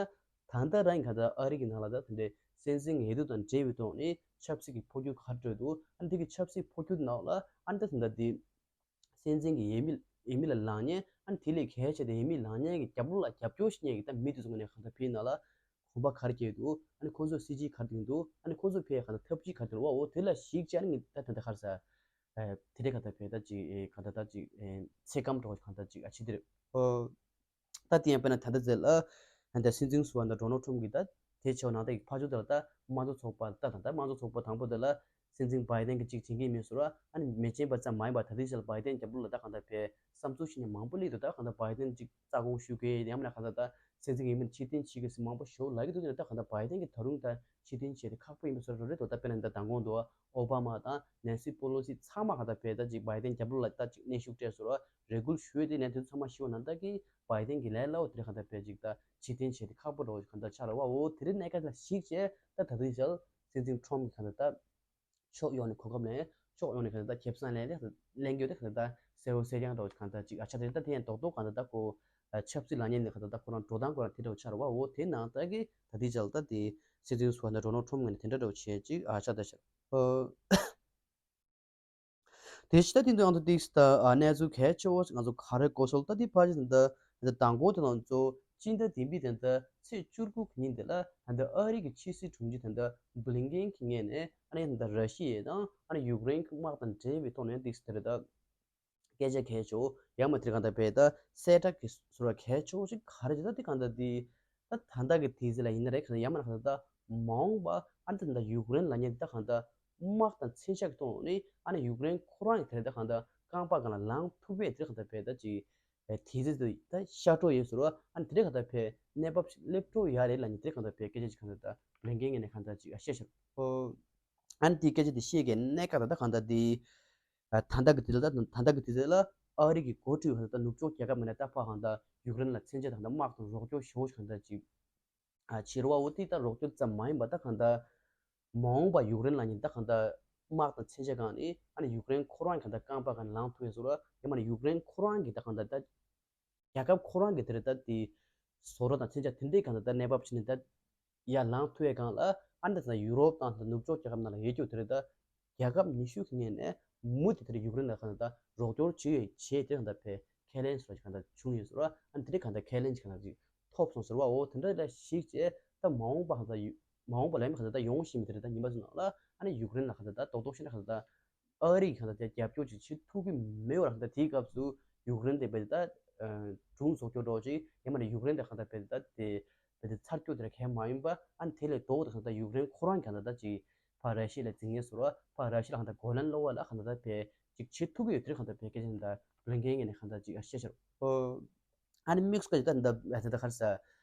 ད་ལྟ་རང་གི་ད་ལྟ་ཨ་རི་གི་ནང་ལ་ད་དེ་འདྲའི་སྲིད་འཛིན་འོས་བསྡུ་དང་འབྲེལ་བའི་ཐོག་ནས་ཆབ་སྲིད་ཀྱི་འཕོ་འགྱུར་ག་རེ་འགྲོ་འདུག་ཨ་ནི་དེ་གི་ཆབ་སྲིད་འཕོ་འགྱུར་ནང་ལ་ཨ་ནི་ད་ད་ལྟ་དེ་སྲིད་འཛིན་གྱི་འོས་མི་འོས་མི་ལ་ལངས་མཁན་ཨ་ནི་དེ་ལས་གལ་ཆེ་དེ་འོས་མི་ལངས་མཁན་གྱི་རྒྱབ་ལོགས་ལ་རྒྱབ་སྐྱོར་ཞིག་མཁན་གྱི་ད་མི་དེ་ཚོ་ངོས་ནས་གང་ལྟར་བོད་ནང་ལ་གོམ་པ་ག་རེ་རྒྱག་འདུག་ཨ་ནི་ཁོང་ཚོ་སྲིད་ཇུས་ག་རེ་འདོན་འདུག་ཨ་ནི་ཁོང་ཚོ་ཕའི་གང་ལྟར་ཐབས་ཇུས་ག་རེ་འདོན་བ་འོ་དེ་ལ་གཞིགས་བྱས་ཨ་ནི་ངས་ད་ད་ལྟ་ག་རེ་ཟེར། ཨ་དེ་འདྲའི་གང་ལྟར་བས་ད་ཅིག་ཨེ་གང་ལྟར་ད་ཅིག་ཨེ་ཚེ་སྐམ་འགྲོ་གང་ལྟར་ཅིག་ཨ་ཕྱི་དེར་ཨོ། ད་དེ་ཡང་དཔེར་ན་ད་ལྟ་ཟེར་ལ་ད་སྲིད་འཛིན་ཟུར་པ་ད་ཌོ་ནལ་ཊམ་གྱིས་ད་དེ་ཆེ་བ་ནང་ད་ཡིག་ཕ་ཆོ་དེ་ལ་ད་དམངས་གཙོ་ཚོགས་པ་ད་ད་ད་དམངས་གཙོ་ཚོགས་པ་དང་པོ་དེ་ལ་སྲིད་འཛིན་བྷའི་ཌེན་གྱིས་ཅིག་བྱེད་ཀྱི་མེད་ཟེར་བ་ཨ་ནི་མི་བྱེད་པ་ཙམ་མ་ཡིན་པ་ད་ལྟའི་ཆར་བྷའི་ཌེན་རྒྱབ་ལོགས་ལ་ད་གང་ལྟར་བས་བསམ་ཚུལ་ཞིག་ནས་མང་པོ་སླེབས་འདུག་ད་གང་ལྟར་བྷའི་ཌེན་ཅིག་རྩ་དགོངས་ཞུ་གི་ཡང་མིན་ན་གང་ལྟར་ད་སྲིད་འཛིན་ཡིན་མིན་ཕྱིར་འཐེན་བྱེད་ཀྱི་ཟེར་མང་པོ་ཞོག་ལབ་ཀྱི་འདུག་དེ་ལ་ད་གང་ལྟར་བྷའི་ཌེན་གྱིས་ད་རུང་ད་ཕྱིར་འཐེན་བྱེད་དེ་ཁག་པོ་ཡིན་པའི་བཟོ་འདྲ་རེད་འདུག་ད་དཔེར་ན་ད་མདང་དགོང་དུ་ཨོ་བྷ་མ་དང་ནན་སི་པོ་ལོ་སི་ཚང་མ་གང་ལྟར་བས་ད་ཅིག་བྷའི་ཌེན་རྒྱབ་ལོགས་ལ་ད་ཅིག་གནོན་ཤུགས་སྤྲད་ཟེར་བ་རེ་སྐུལ་ཞུས་ཏེ་ནས་དེ་ཚོ་ཚང་མ་ཞུས་པ་ན་ད་གི་བྷའི་ཌེན་གྱི་ལས་སླ་བོ་དེ་རེད་གང་ལྟར་བས་ཅིག་ད་ཕྱིར་འཐེན་བྱེད་དེ་ཁག་པོ་འདྲ་བོ་གང་ལྟར་ཆགས་རེད་བ། འོ་དེ་རིང་གནད་འགག་ལ་གཞིགས་བྱས་ད་ད་ལྟའི་ཆར་སྲིད་འཛིན་ཊམ་གྱིས་གང་ལྟར་ད། ཕྱོགས་ཡོངས་ནས་གོ་སྐབས་ལེན། ཕྱོགས་ཡོངས་ནས་གང་ལྟར་ཁེ་བཟང་ལེན་ལེན་ལེན་རྒྱུ་དེ་གང་ལྟར་གསལ་པོ་གསལ་རྐྱང་འདྲ་བོ་གང་ལྟར་ཅིག་ཨ་ཆ་དེ་ལྟ་དེ་ཡང་རྡོག་རྡོག་གང་ལྟར་ད་ཁོ་ཆབ་སྲིད་ལངས་ཉེན་ནི་གང་ལྟར་ད་ཁོ་རང་འགྲོ་སྟངས་ཁོ་རང་དེ་འདྲ་བོ་ཆགས་རེད་བ། འོ་དེ་ནང་ལྟར་གི་ད་ལྟའི་ཆར་ད་དེ་སྲིད་འཛིན་ཟུར་པ་ད་ཌོ་ནལ་ཊམ་ངོས་ནས་དེ་འདྲ་འདྲ་བོ་བྱས་ཅིག་ཨ་ཆ་ད་ཤར་ཨོ། དེ་ཕྱི་ད་དེ་འདྲ་ཡང་ད་ཏིག་ད་ཨ་གནས་ཚུལ་གལ་ཆེ་བོ་ཞིག་ང་ཚོ་ག་རེ་གོ་སོང་ད་དེ་ཕ་ཅི་ད་ད་མདང་དགོང་དེ་ང་ཚོ་སྤྱི་ཟླ་བདུན་པའི་ད་ད་ཚེས་བཅུ་དགུ་གི་ཉིན་དེ་ལ་ད་ཨ་རི་གི་ཕྱི་སྲིད་དྲུང་ཆེ་ད་ད་བྷི་ལིན་ཀེན་གྱི་ངོས་ནས་ཨ་ནི་ད་ར་ཤི་ཡ་དང་ཨ་ནི་ཡུཀ་རེན་གྱི་དམག་དང་འབྲེལ་བའི་ཐོག་ནས་ཏིག་དེར་ད་སྐད་ཆ་གལ་ཆེ་བོ་ཡང་མ་དེར་གང་ལྟར་བས་ད་གསལ་བསྒྲགས་ཀྱི་ཟུར་བ་གལ་ཆེ་བོ་ཞིག་ག་རེ་ཅི་ད་དེ་གང་ལྟར་དེ་ད་ད་ལྟ་གི་དུས་ཚོད་ལ་ཡིན་ན་རེད་གང་ལྟར་ཡང་མ་ན་གང་ལྟར་ད་མ་འོངས་པ་ཨ་ནི་ད་ད་ཡུཀ་རེན་ལ་ཉེ་ད་གང་ལྟར་དམག་དང་མཚོན་ཆ་གི་ཐོག་ནས་ཨ་ནི་ཡུཀ་རེན་ཁོ་རང་གི་དེ་ད་གང་ལྟར་རྐང་པ་སྒང་ལ་ལངས་ཐུབ་པའི་དེ་གང་ལྟར་བས་ད་ཅིག་དེ་ཚོ་དེ་ད་ཤར་འགྲོ་ཡོད་ཟེར་བ་ཨ་ནི་དེ་འདྲའི་གང་ལྟར་བས་གནས་བབ་ཞིག་སླེབས་འགྲོ་ཡ་རེད་ལབ་ནས་དེ་གང་ལྟར་བས་སྐད་ཆ་ཅིག་གང་ལྟར་ད་བློན་རྒན་ངོས་ནས་གང་ལྟར་ཅིག་ཨ་བཤད་ཤག་ཨོ། ཨ་ནི་དེའི་སྐད་ཆ་དེ་བཤད་མཁན་གནད་འགག་ད་ལྟ་གང་ལྟར་དེ་ད་ལྟ་གི་དུས་ལ་ད་ད་ལྟ་གི་དུས་ཚོད་ལ་ཨ་རི་གི་འགོ་ཁྲིད་གང་ལྟར་ནུབ་ཕྱོགས་རྒྱལ་ཁབ་ངོས་ནས་ད་ཕར་གང་ལྟར་ཡུཀ་རེན་ལ་མཚོན་ཆ་དང་ད་དམག་དང་རོགས་སྐྱོར་ཞེ་པོ་ཅིག་གང་ལྟར་ཅིག་ཨ་བྱེད་རོགས་འོ་དེ་ད་རོགས་སྐྱོར་ཙམ་མ་ཡིན་པ་ད་གང་ལྟར་མ་འོངས་པ་ཡུཀ་རེན་ལ་ཉིན་ད་གང་ལྟར་དམག་དང་མཚོན་ཆ་སྒང་ནས་ཨ་ནི་ཡུཀ་རེན་ཁོ་རང་གང་ལྟར་རྐང་པ་སྒང་ལངས་ཐུབ་ཡས་བཟོ་ར་ཡང་མ་ནི་ཡུཀ་རེན་ཁོ་རང་གི་ད་གང་ལྟར་ད་རྒྱལ་ཁབ་ཁོ་རང་གི་དེ་རེད་ད་དེ་བཟོ་རོགས་དང་མཚོན་ཆ་དེ་འདྲའི་གང་ལྟར་ད་གནས་བབ་ཕྱིན་ནས་ད་ཡར་ལངས་ཐུབ་ཡས་སྒང་ལ་ཨ་ནི་ད་ཡུ་རོབ་དང་ད་ནུབ་ཕྱོགས་རྒྱལ་ཁབ་ནང་ལ་ཡོད་རྒྱུ་དེ་རེད་ད་རྒྱལ་ཁབ་ཉི་ཤུ་གི་ངོས་ནས་མུ་མཐུད་དེ་རེད་ཡུཀ་རེན་ལ་གང་ལྟར་རོགས་སྐྱོར་བྱེད་ཡོད་བྱེད་དེ་གང་ལྟར་ཕེ་ཁས་ལེན་སོགས་གང་ལྟར་བྱུང་ཡོད་ཟེར་བ་ཨ་ནི་དེ་འདྲའི་གང་ལྟར་ཁས་ལེན་གྱི་གང་ལྟར་ཅིག་ཐོབ་སོང་ཟེར་བ། འོ་དེ་འདྲ་ལ་གཞིགས་བྱས་ད་མ་འོངས་པ་གང་ལྟར་ཡུ་མ་འོངས་པ་ལ་ཡང་གང་ལྟར་ད་ཡོང་བཞིན་པའི་དེ་རེད་ད་ཉིན་པ་ཚོ་ནང་ལ་ཨ་ནི་ཡུཀ་རེན་ལ་གང་ལྟར་ད་རྡོག་རྡོག་ཤིག་ན་གང་ལྟར་ད་ཨ་རི་གི་གང་ལྟར་ད་རྒྱབ་སྐྱོར་ཅིག་བྱེད་ཐུབ་ཀྱི་མེད་པར་གང་ལྟར་དེའི་སྐབས་སུ་ཡུཀ་རེན་དེ་བས་ད་སྒྲུང་རྫོགས་སྐྱོར་འདྲ་ཅིག་ཡང་མ་ནི་ཡུཀ་རེན་དེ་གང་ལྟར་བས་ད་དེ་བས་ད་ཚར་སྐྱོར་དེ་ར་གལ་མ་ཡིན་པ་ཨ་ནི་དེ་ལས་ལྡོག་ཏུ་གང་ལྟར་ཡུཀ་རེན་ཁོ་རང་གང་ལྟར་ད་ཅིག་ཕར་ར་ཤི་ཡ་ལ་འཛིང་ངེས་ཟེར་བ་ཕར་ར་ཤི་ཡ་ལ་གང་ལྟར་གོ་ལན་སློག་པ་ལ་གང་ལྟར་ད་བས་ཅིག་བྱེད་ཐུབ་ཀྱི་ཡོད་དེ་གང་ལྟར་བས་སྐད་ཆ་འདི་བློན་རྒན་ངོས་ནས་གང་ལྟར་ཅིག་བཤད་ཤར། ཨོ། ཨ་ནི་དམིགས་སུ་བཀར་ད་འདི་ད་ག་རེ་ཟེར།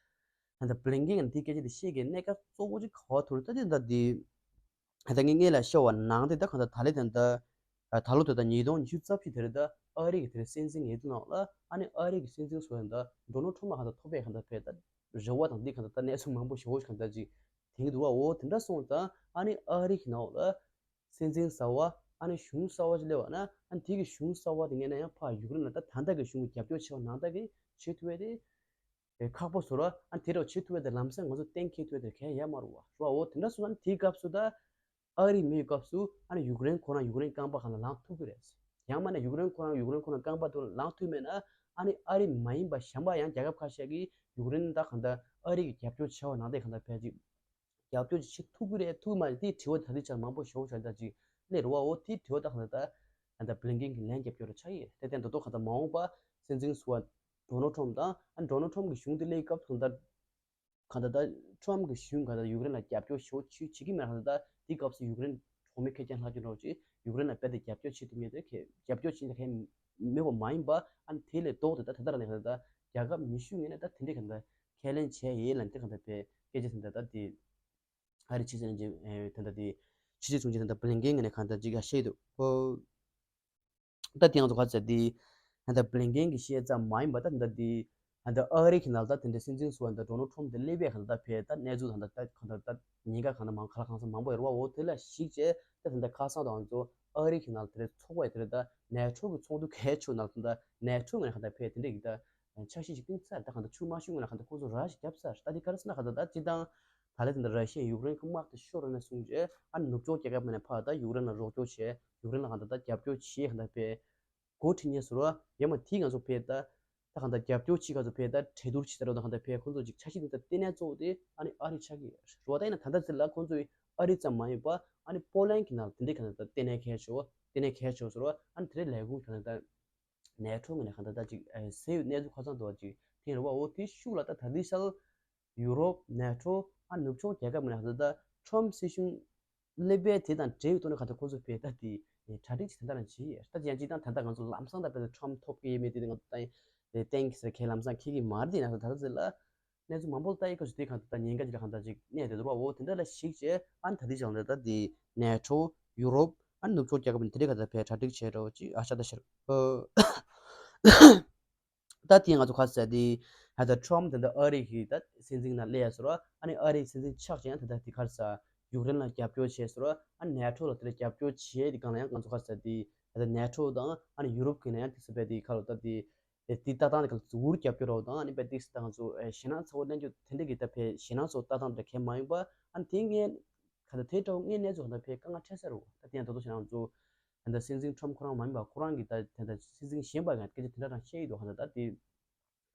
ད་བློན་རྒན་ངོས་ནས་འདི་སྐད་ཆ་འདི་བཤད་མཁན་གནད་འགག་གཙོ་བོ་ཅིག་ག་པར་ཐུག་རེད་ད་འདི་ད་འདི། ད་ངས་སྔོན་ལ་བཤད་པ་ནང་དེ་ད་གང་ལྟར་ད་ལོ་དེ་ད་ད་ལོ་དེ་ད་ཉིས་སྟོང་ཉི་ཤུ་རྩ་བཞི་དེ་རེད་ད་ཨ་རི་གི་དེ་རེད་སྲིད་འཛིན་འོས་བསྡུ་ནང་ལ་ཨ་ནི་ཨ་རི་གི་སྲིད་འཛིན་ཟུར་པ་ད་ཌོ་ནལ་ཊམ་གང་ལྟར་ཐོབ་པའི་གང་ལྟར་བས་ད་རེ་བ་དང་འདི་གང་ལྟར་ད་གནས་ཚུལ་མང་པོ་ཞེ་པོ་ཞིག་གང་ལྟར་ཅིག་དེང་གི་འདུག་བ། འོ་དེ་འདྲ་སོང་ཙང་ཨ་ནི་ཨ་རི་གི་ནང་ལ་སྲིད་འཛིན་གསར་བ་ཨ་ནི་གཞུང་གསར་བ་ཞིག་སླེབས་པ་ན་ཨ་ནི་དེ་གི་གཞུང་གསར་བ་དེ་ངས་ན་ཡང་ཕར་ཡུཀ་རེན་ལ་ད་ད་ལྟ་གི་གཞུང་གི་རྒྱབ་སྐྱོར་བྱས་པ་ནང་ལྟར་གི་བྱེད་ཐུབ་པ་དེ་ཁག་པོ་བཟོ་ར་ཨ་ནི་དེ་འདྲ་བྱེད་ཐུབ་པ་དེ་ལམ་སང་ང་ཚོ་གཏན་འཁེལ་ཐུབ་པ་དེ་གལ་ཡ་མ་རུང་བ་རུང་བ། འོ་དེ་འདྲ་སོང་ན་ཨ་ནི་དེའི་སྐབས་སུ་ད་ཨ་རི་མིའི་སྐབས་སུ་ཨ་ནི་ཡུཀ་རེན་ཁོ་རང་ཡུཀ་རེན་རྐང་པ་གང་ལ་ལངས་ཐུབ་ཀྱི་རེད། ཡང་མ་ན་ཡུཀ་རེན་ཁོ་རང་ཡུཀ་རེན་ཁོ་རང་རྐང་པ་དུ་ལངས་ཐུབ་མེད་ན་ཨ་ནི་ཨ་རི་མ་ཡིན་པ་གཞན་པ་ཡང་རྒྱལ་ཁབ་ཁ་ཤས་ཀྱིས་ཡུཀ་རེན་ད་གང་ལྟར་ཨ་རི་གི་རྒྱབ་སྐྱོར་བྱས་པ་ནང་དེ་གང་ལྟར་ཕལ་ཆེར་རྒྱབ་སྐྱོར་ཅིག་བྱེད་ཐུབ་ཀྱི་རེད་ཐུབ་ཀྱི་མ་རེད་དེའི་དྲི་བ་ད་ལྟའི་ཆར་མང་པོ་ཞེ་པོ་ཞིག་ད་ཅིག་སླེབས་རེད་བ། འོ་དེའི་དྲི་བ་ད་གང་ལྟར་ད་ད་ལྟ་བྷི་ལིན་ཀེན་གྱི་ལན་རྒྱབ་སྐྱོར་རེ་ཆགས་ཡོད་རེད། དེ་ལྟར་མདོར་དོན་གང་ལྟར་མ་འོངས་པ་སྲིད་འཛིན་ཟུར་པ་ཌོ་ནལ་ཊམ་དང་ཨ་ཌོ་ནལ་ཊམ་གྱི་གཞུང་དེ་སླེབས་སྐབས་གང་ལྟར་གང་ལྟར་ད་ཊམ་གྱི་གཞུང་གང་ལྟར་ཡུཀ་རེན་ལ་རྒྱབ་སྐྱོར་ཞེ་པོ་ཅིག་བྱེད་ཀྱི་མེད་ར། གང་ལྟར་ད་དེའི་སྐབས་སུ་ཡུཀ་རེན་གྲོགས་མེད་ཁེར་རྐྱང་ལྷག་རྒྱུ་འདྲ་བོ་ཅིག་ཡུཀ་རེན་ལ་རྦད་དེ་རྒྱབ་སྐྱོར་བྱེད་ཐུབ་མཁན་དེ་གས་རྒྱབ་སྐྱོར་བྱེད་མཁན་ མེད་པ་མ་ཡིན་པ། ཨ་ནི་དེ་ལས་ལྡོག་སྟེ་ད་ད་ལྟ་རང་ནས་གང་ལྟར་ད་རྒྱལ་ཁབ་ཉི་ཤུ་ངོས་ནས་ད་དེ་འདྲའི་གང་ལྟར་ཁས་ལེན་བྱས་ཡོད་ལབ་དེ་གང་ལྟར་པའི་སྐད་ཆ་དེ་འདྲ་ད་དེ་ཨ་རི་ཕྱི་སྲིད་བློན་ཆེན་ཨེ་ད་ལྟ་དེ་ཕྱི་སྲིད་དྲུང་ཆེ་ད་ལྟ་བྷི་ལིན་ཀེན་ངོས་ནས་གང་ལྟར་ཅིག་ཡ་བཤད་འདུག་ཨོ། ད་དེ་ང་ཚོ་ག་ཚོད་དེ་ད་ལྟ་བྷི་ལིན་ཀེན་གྱིས་བཤད་ཙམ་མ་ཡིན་པ་ད་ད་ལྟ་དེ་ད་ལྟ་ཨ་རི་གི་ནང་ལ་ད་དེ་འདྲའི་སྲིད་འཛིན་ཟུར་པ་ད་ཌོ་ནལ་ཊམ་དེ་སླེབས་པའི་གང་ལྟར་ད་ཕེ་ད་གནས་ཚུལ་ད་ད་ད་གང་ལྟར་ད་ཉེན་ཁ་གང་ལྟར་མང་ག་ལ་གང་ས་མང་པོ་ཡོད་རེད་བ། འོ་དེ་ལ་གཞིགས་བྱས་ད་ད་ལྟ་ཁ་སང་ད་ང་ཚོ་ཨ་རི་གི་ནང་དེ་འདྲའི་ཚོགས་པ་དེ་འདྲ་ད་ནེ་ཊོ་གི་ཚོགས་འདུ་གལ་ཆེ་བ་ནང་ད་ད་ནེ་ཊོ་ངོས་ནས་གང་ལྟར་ཕེ་དེ་འདྲའི་གི་ད་འཆར་གཞི་ཞིག་བཏིང་ཚར། ད་གང་ལྟར་ཆུ་མ་ཤུགས་ངོས་ནས་གང་ལྟར་ཁོང་ཚོ་ར་ཞིག་བརྒྱབ་ཚར། ད་དེ་ག་རེ་ཟེར་ན་གང་ལྟར་ད་སྤྱིར་བཏང་ད་ལན་ད་ལྟ་ར་ཤི་ཡས་ཡུཀ་རེན་གྱི་དམག་དེ་ཤོར་ར་ནས་བཟུང་རྗེས་ཨ་ནི་ནུབ་ཕྱོགས་རྒྱལ་ཁབ་ནས་ཕར་ད་ཡུཀ་རེན་ལ་རོགས་སྐྱོར་བྱས། ཡུཀ་རེན་ལ་གང་ལྟར་ད་རྒྱབ་སྐྱོར་བྱས་གང་ལྟར་ཕེ་འགོ་ཁྲིད་མཁན་ཟེར་བ་ཡང་མ་དེའི་ང་ཚོ་ཕེ་ད་ད་གང་ལྟར་རྒྱབ་སྐྱོར་བྱེད་ག་ཚོ་ཕེ་ད་གྲོས་བསྡུར་བྱེད་ད་རོགས་ད་གང་ལྟར་ཕེ་ཁོང་ཚོ་ཅིག་འཆར་གཞི་དེ་ད་ལྟེ་གནས་གཙོ་བོ་དེ་ཨ་ནི་ཨ་རི་ཆགས་ཀྱི་རེད་བ། ད་ཡིན་ན་ད་ལྟ་ཚེ་ལ་ཁོང་ཚོའི་ཨ་རི་ཙམ་མ་ཡིན་པ་ཨ་ནི་པོ་ལན་གྱི་ནང་ལ་དེ་འདྲའི་གང་ལྟར་ད་ལྟེ་གནས་གལ་ཆེ་བ་ལྟེ་གནས་གལ་ཆེ་བ་ཟེར་བ་ཨ་ནི་དེ་འདྲའི་ལས་ཁུངས་གང་ལྟར་ད་ནེ་ཊོ་ངོས་ནས་གང་ལྟར་ད་ཅིག་ཟེར་ཡོད་གནས་ཚུལ་ཁ་སང་དུ་བ་ཅིག་ཐེངས་རེ་བ་འོ་དེ་ཤུགས་ལ་ད་ད་ལྟའི་ཆར་ཡུ་རོབ་ནེ་ཊོ་ཨ་ནུབ་ཕྱོགས་རྒྱལ་ཁབ་ངོས་ནས་གང་ལྟར་ད་ཊམ་སྲིད་གཞུང་སླེབས་པའི་དེ་དང་འབྲེལ་བའི་ཐོག་ནས་གང་ལྟར་ཁོང་ཚོ་བས་ད་དེ་གྲ་སྒྲིག་ཅིག་ད་ལྟ་རང་བྱེད་ཡས་ད་ཅི་ཡང་ཅིག་དང་ད་ལྟ་ང་ཚོ་ལམ་སང་ད་བས་ད་ཊམ་ཐོབ་ཀྱི་ཡོད་མེད་དེ་ང་ཚོ་ད་གཏན་གྱི་ཟེར་ཁས་ལམ་སང་ཁེལ་གྱི་མ་རེད། དེ་ན་ད་ད་ལྟ་ཚེ་ལ་གནས་ཚུལ་མང་པོ་ལ་ལྟ་ཡི་སྐབས་སུ་དེ་གང་ལྟར་ཉེན་ཁ་ཅིག་ལ་གང་ལྟར་ཅིག་གནས་བསྡད་འདུག་ར། འོ་དེ་འདྲ་ལ་གཞིགས་བྱས་ཨ་ནི་ད་ལྟའི་ཆར་ལ་ད་དེ་ནེ་ཊོ་ཡུ་རོབ་ཨ་ནི་ནུབ་ཕྱོགས་རྒྱལ་ཁབ་དེ་འདྲའི་གང་ལྟར་བས་གྲ་སྒྲིག་བྱས་འདྲ་བོ་ཅིག་ཨ་ཤ་ད་ཤར་ཨོ། ད་དེ་ང་ཚོ་ག་ཟེར་དེ་ཧ་ད་ཊམ་དེ་འདྲ་ཨ་རི་གི་ད་སྲིད་འཛིན་ན་སླེབས་ཡ་ཟེར་བ་ཨ་ནི་ཨ་རིའི་སྲིད་འཛིན་ཆགས་ཅན་དེ་འདྲ་དེ་ག་ཟེར་ཡུཀ་རེན་ལ་རྒྱབ་སྐྱོར་བྱས་ཟེར་བ་ཨ་ནི་ནེ་ཊོ་ལ་དེ་འདྲ་རྒྱབ་སྐྱོར་བྱས་དེ་གང་ལ་ཡང་ང་ཚོ་ག་ཟེར་དེ་ཧ་ད་ནེ་ཊོ་དང་ཨ་ནི་ཡུ་རོབ་གི་ན་ཡང་དེ་ཟེར་བས་དེ་ག་ལ་ད་དེ། དེ་ལྟ་སྟངས་དེ་ག་ལ་ཟུར་རྒྱབ་སྐྱོར་རོགས་དང་ཨ་ནི་པའི་ཏིག་སི་དང་ང་ཚོ་ཨེ་ཞེད་སྣང་ཚ་བོ་གླེང་རྒྱུ་དེ་འདྲ་གི་ད་ཕའི་ཞེད་སྣང་ཚོ་ལྟ་སྟངས་དེ་གལ་མ་ཡིན་པ་ཨ་ནི་དེ་ངས་ག་ད་དེ་འདྲ་བོ་ངས་གནས་ཚུལ་ག་ད་ཕའི་དཀའ་ངལ་འཕྲད་ས་རུ་ད་དེ་ཡང་ད་དུང་ཞེད་སྣང་ཚོ་ད་ད་སྲིད་འཛིན་ཁྲོམ་ཁོ་རང་མ་ཡིན་པ་ཁོ་རང་གི་ད་ད་ད་སྲིད་འཛིན་གཞན་པ་ག་སྐད་ཆ་དེ་འདྲ་རང་བཤད་ཡི་འདུག་ག་ད་ད་དེ་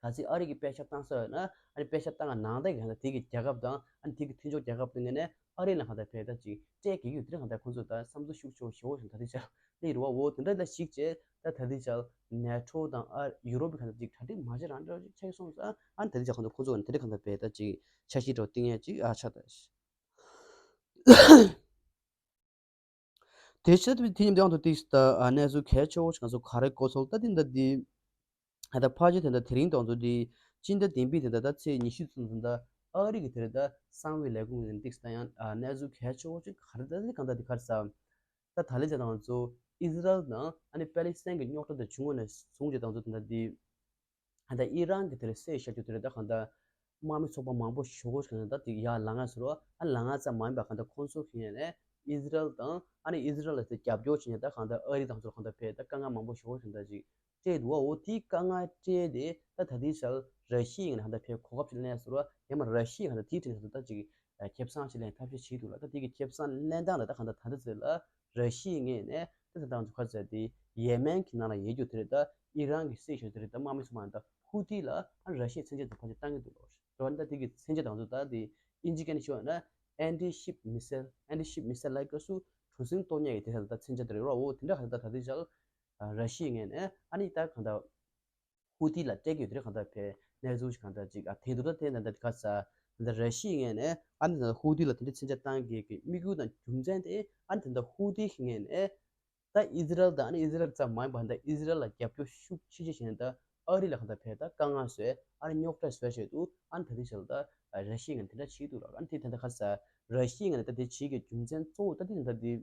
ག་ཚིག་ཨ་རི་གི་པད་ཤག་བཏང་ས་ཡོད་ན་ཨ་ནི་པད་ཤག་བཏང་ག་ནང་ད་གི་ག་ད་དེ་གི་རྒྱལ་ཁབ་དང་ཨ་ནི་དེ་གི་མཐུན་ཕྱོགས་རྒྱལ་ཁབ་དེ་ངས་ནས་ཨ་རི་ལ་ག་ད་ཕའི་ད་ཅིག་སྤྲད་གི་ཡོད་དེ་རེད་ག་ད་ཁོང་ཚོ་ད་བསམ་ཚུལ་ཤུགས་ཆེ་བོ་ཞེ་བོ་ཞིག་ད་དེ་ཆ་ལེ་རུ་བ་འོ་དེ་འདྲ་ལ་གཞིགས་བྱས། ད་ད་ལྟའི་ཆར་ནེ་ཊོ་དང་ཨ་ཡུ་རོབ་ཀྱི་གང་ལྟར་ཅིག་གྲ་སྒྲིག་མ་བྱས་རང་འདྲ་ཅིག་ཆགས་སོང་ཙང་ཨ་ནི་ད་ལྟའི་ཆར་ཁོང་ཚོ་ཁོང་ཚོ་ག་ནས་དེ་འདྲ་གང་ལྟར་བས་ད་ཅིག་འཆར་གཞི་འདྲ་བཏིང་ཡས་ཅིག་ཨ་ཆགས་ད། དེ་ཕྱིར་དེ་ཉིན་དེའང་དུ་ཏིག་ད་ཨ་གནས་ཚུལ་གལ་ཆེ་བོ་ཞིག་ང་ཚོ་ག་རེ་གོ་སོང་ད་དེ་འདྲ་དེ་ད་ཕལ་ཆེར་དེ་འདྲ་དེ་རིང་དང་དུ་དེ་སྤྱི་ཟླ་བདུན་པའི་དེ་འདྲ་ད་ཚེས་ཉི་ཤུ་ཙམ་དུ་ད་ཨ་རི་གི་དེ་རེད་ད་གསང་བའི་ལས་ཁུངས་ནས་ཏིག་ད་ཡང་ཨ་གནས་ཚུལ་གལ་ཆེ་བོ་ཞིག་ག་རེ་ད་དེ་གང་ལྟར་དེ་ག་རེ་ཟ། ད་ད་ལན་ཅིག་ང་ཚོ་ཨི་ཟི་རལ་དང་ཨ་ནི་པེ་ལི་སི་ཐན་གྱི་རྙོག་དྲ་དེ་བྱུང་བ་ནས་བཟུང་ཅིག་ང་ཚོ་ད་ལྟ་འདི་ད་ལྟ་ཨི་རན་གྱི་དེ་ལ་བསད་བཞག་རྒྱུ་དེ་རེད། ད་གང་ལྟར་དམག་མི་ཚོགས་པ་མང་པོ་ཞེ་པོ་ཞིག་ད་ལྟ་འདི་ཡར་ལངས་ཡ་ཟེར་བ་ཨ་ནི་ལངས་ཡ་ཙམ་མ་ཡིན་པ་གང་ལྟར་ཁོང་ཚོ་གི་ངོས་ནས་ཨི་ཟི་རལ་དང་ཨ་ནི་ཨི་ཟི་རལ་ལ་དེ་རྒྱབ་སྐྱོར་བྱེད་མཁན་ད་གང་ལྟར་ཨ་རི་དང་ཚོ་གང་ལྟར་ཕེ་ད་དཀའ་ངལ་མང་པོ་ཞེ་པོ་ཞིག་ད་ལྟ་ཅིག་སྤྲད་འདུག་བ། འོ་དེའི་དཀའ་ངལ་སྤྲད་དེ་ད་ད་ལྟའི་ཆར་ར་ཤི་ཡའི་ངོས་ནས་ད་ལྟ་ཕེ་གོ་སྐབས་ཅིག་ལེན་ཟེར་བ་ཡང་མ་ར་ཤི་ཡའི་ངོས་ནས་དེའི་ཁྲིད་ནས་ད་ལྟ་ཅིག་ཁེ་བཟང་ཅིག་ལེན་ཐབས་ཤེས་བྱེད་འདུག་ལ། ད་དེ་གི་ཁེ་བཟང་ལེན་སྟངས་ལ་ད་གང་ལྟར་ད་ལྟ་ཚེ་ལ་ར་ཤི་ཡའི་ངོས་ནས་ད་ད་ང་ཚོ་ག་ཚོད་དེ་ཡེ་མེན་གྱི་ནང་ལ་ཡོད་རྒྱུ་དེ་རེད། ད་ཨི་རན་གྱི་བསད་ཞོར་དེ་རེད། ད་དམག་མི་ཚོ་མ་ད་ཧུ་ཏི་ལ་ཨ་ར་ཤི་ཡའི་མཚོན་ཆ་དེ་ཕལ་ཆེར་བཏང་གི་འདུག་ལ། ད་ད་དེ་གི་མཚོན་ཆ་ད་ང་ཚོ་ད་དེ་ཨིན་ཇི་སྐད་ནས་ཤོད་ན་ཨན་ཊི་ཤིབ་མི་སེལ་ཨན་ཊི་ཤིབ་མི་སེལ་ལ་སྐབས་སུ་གྲུ་གཟིངས་གཏོར་མཁན་གྱི་དེ་ད་ད་མཚོན་ཆ་དེ་རེད་རོ། འོ་དེ་འདྲ་ག་ད་ད་ད་དེ་ཆར་ར་ཤི་ཡའི་ངོས་ནས་ཨ་ནི་ད་གང་ལྟར་ཧུ་ཏི་ལ་སྤྲད་ཀྱི་ཡོད་དེ་རེད། གང་ལྟར་ཕེ་གནས་ཚུལ་ཞིག་གང་ལྟར་ཅིག་ཨ་དེ་འདུག་ད་དེ་ད་ད་ག་ས་ད་ར་ཤི་ཡའི་ངོས་ནས་ཨ་ནི་ད་ཧུ་ཏི་ལ་དེ་འདྲ་མཚོན་ཆ་བཏང་གི་གི་དམིགས་ཡུལ་དང་རྒྱུ་མཚན་དེ་ཨ་ནི་ད་ཧུ་ཏི་གི་ངོས་ནས་ད་ཨི་ཟི་རལ་དང་ཨ་ནི་ཨི་ཟི་རལ་ཙམ་མ་ཡིན་པ་ད་ཨི་ཟི་རལ་ལ་རྒྱབ་སྐྱོར་ཤུགས་ཆེ་ཆེ་བྱས་ནས་ད་ཨ་རི་ལ་གང་ལྟར་ཕེ་ད་དཀའ་ངལ་བཟོས་ཨ་ནི་རྙོག་དྲ་བཟོས་བྱས་འདུག་ཨ་ནི་ད་དེ་ཆར་ད་ར་ཤི་ཡའི་ངོས་ནས་དེ་འདྲ་བྱས་འདུག་ལ། ཨ་ནི་དེ་ད་ད་ག་ས་ར་ཤི་ཡའི་ངོས་ནས་ད་དེ་བྱས་ཀྱི་རྒྱུ་མཚན་གཙོ་བོ་ད་དེ་ད་དེ།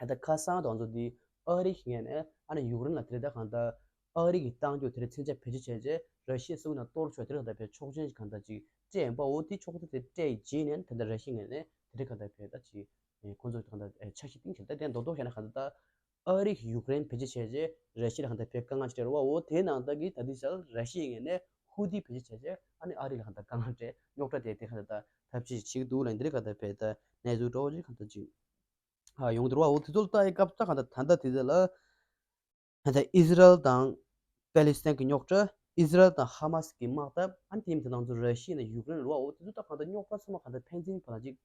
ད་ལྟ་ཁ་སང་དང་ཚོ་འདི་ཨ་རི་གི་ངོས་ནས་ཨ་ནི་ཡུཀ་རེན་ལ་དེ་རིང་ད་གང་ལྟར་ཨ་རི་གི་གཏང་རྒྱུ་དེ་རིང་མཚོན་ཆ་བེད་སྤྱོད་བྱས་རྗེས་ར་ཤི་ཡའི་སྲིད་འཛིན་གཏོར་ཆོག་དེ་རིང་ད་ལྟ་ཕེ་ཆོག་མཆན་ཞིག་གང་ལྟར་ཅིག་སྤྲད་ཡིན་པ། འོ་དེ་ཆོག་མཆན་དེ་སྤྲད་རྗེས་ནས་ད་ལྟ་ར་ཤི་ཡའི་ངོས་ནས་དེ་རིང་གང་ལྟར་ཕེ་ད་ཅིག་ཁོང་ཚོ་གང་ལྟར་འཆར་གཞི་བཏིང་བྱས་ད་དེ་མདོར་མདོར་བཤད་ན་གང་ལྟར་ད་ཨ་རི་གིས་ཡུཀ་རེན་བེད་སྤྱོད་བྱས་རྗེས་ར་ཤི་ཡ་ལ་གང་ལྟར་ཕེ་དཀའ་ངལ་ཅིག་སྤྲད་རེད་བ། འོ་དེ་ནང་ལྟར་གི་ད་ལྟའི་ཆར་ར་ཤི་ཡའི་ངོས་ནས་ཧུ་ཏི་བེད་སྤྱོད་བྱས་རྗེས་ཨ་ནི་ཨ་རི་ལ་གང་ལྟར་དཀའ་ངལ་སྤྲད་རྙོག་དྲ་དེ་དེ་གང་ལྟར་ད་ཐབས་ཇུས་བྱེད་ཀྱི་འདུག་ལ། འདི་རིང་གང་ལྟར་ཕེ་ད་གནས་ཚུལ་འདྲ་བོ་ཅིག་གང་ལྟར་ཅིག་ཨ་ཡོང་འདུག་བ། འོ་དེ་ཚོ་ལ་ལྟ་ཡི་སྐབས་ད་གང་ལྟར་ད་ལྟ་དེ་ཚོ་ལ་ད་ལྟ་ཨི་ཟི་རལ་དང་པེ་ལི་སི་ཐན་གྱི་རྙོག་དྲ། ཨི་ཟི་རལ་དང་ཧ་མ་སི་གི་དམག་འཐབ། ཨ་ནི་དེ་མིན་ད་ང་ཚོ་ར་ཤི་ཡ་ནས་ཡུཀ་རེན་རེད་བ། འོ་དེ་ཚོ་ད་གང་ལྟར་རྙོག་དྲ་ཚང་མ་གང་ལྟར་ཕན་ཚུན་བར་ལ་ཅིག་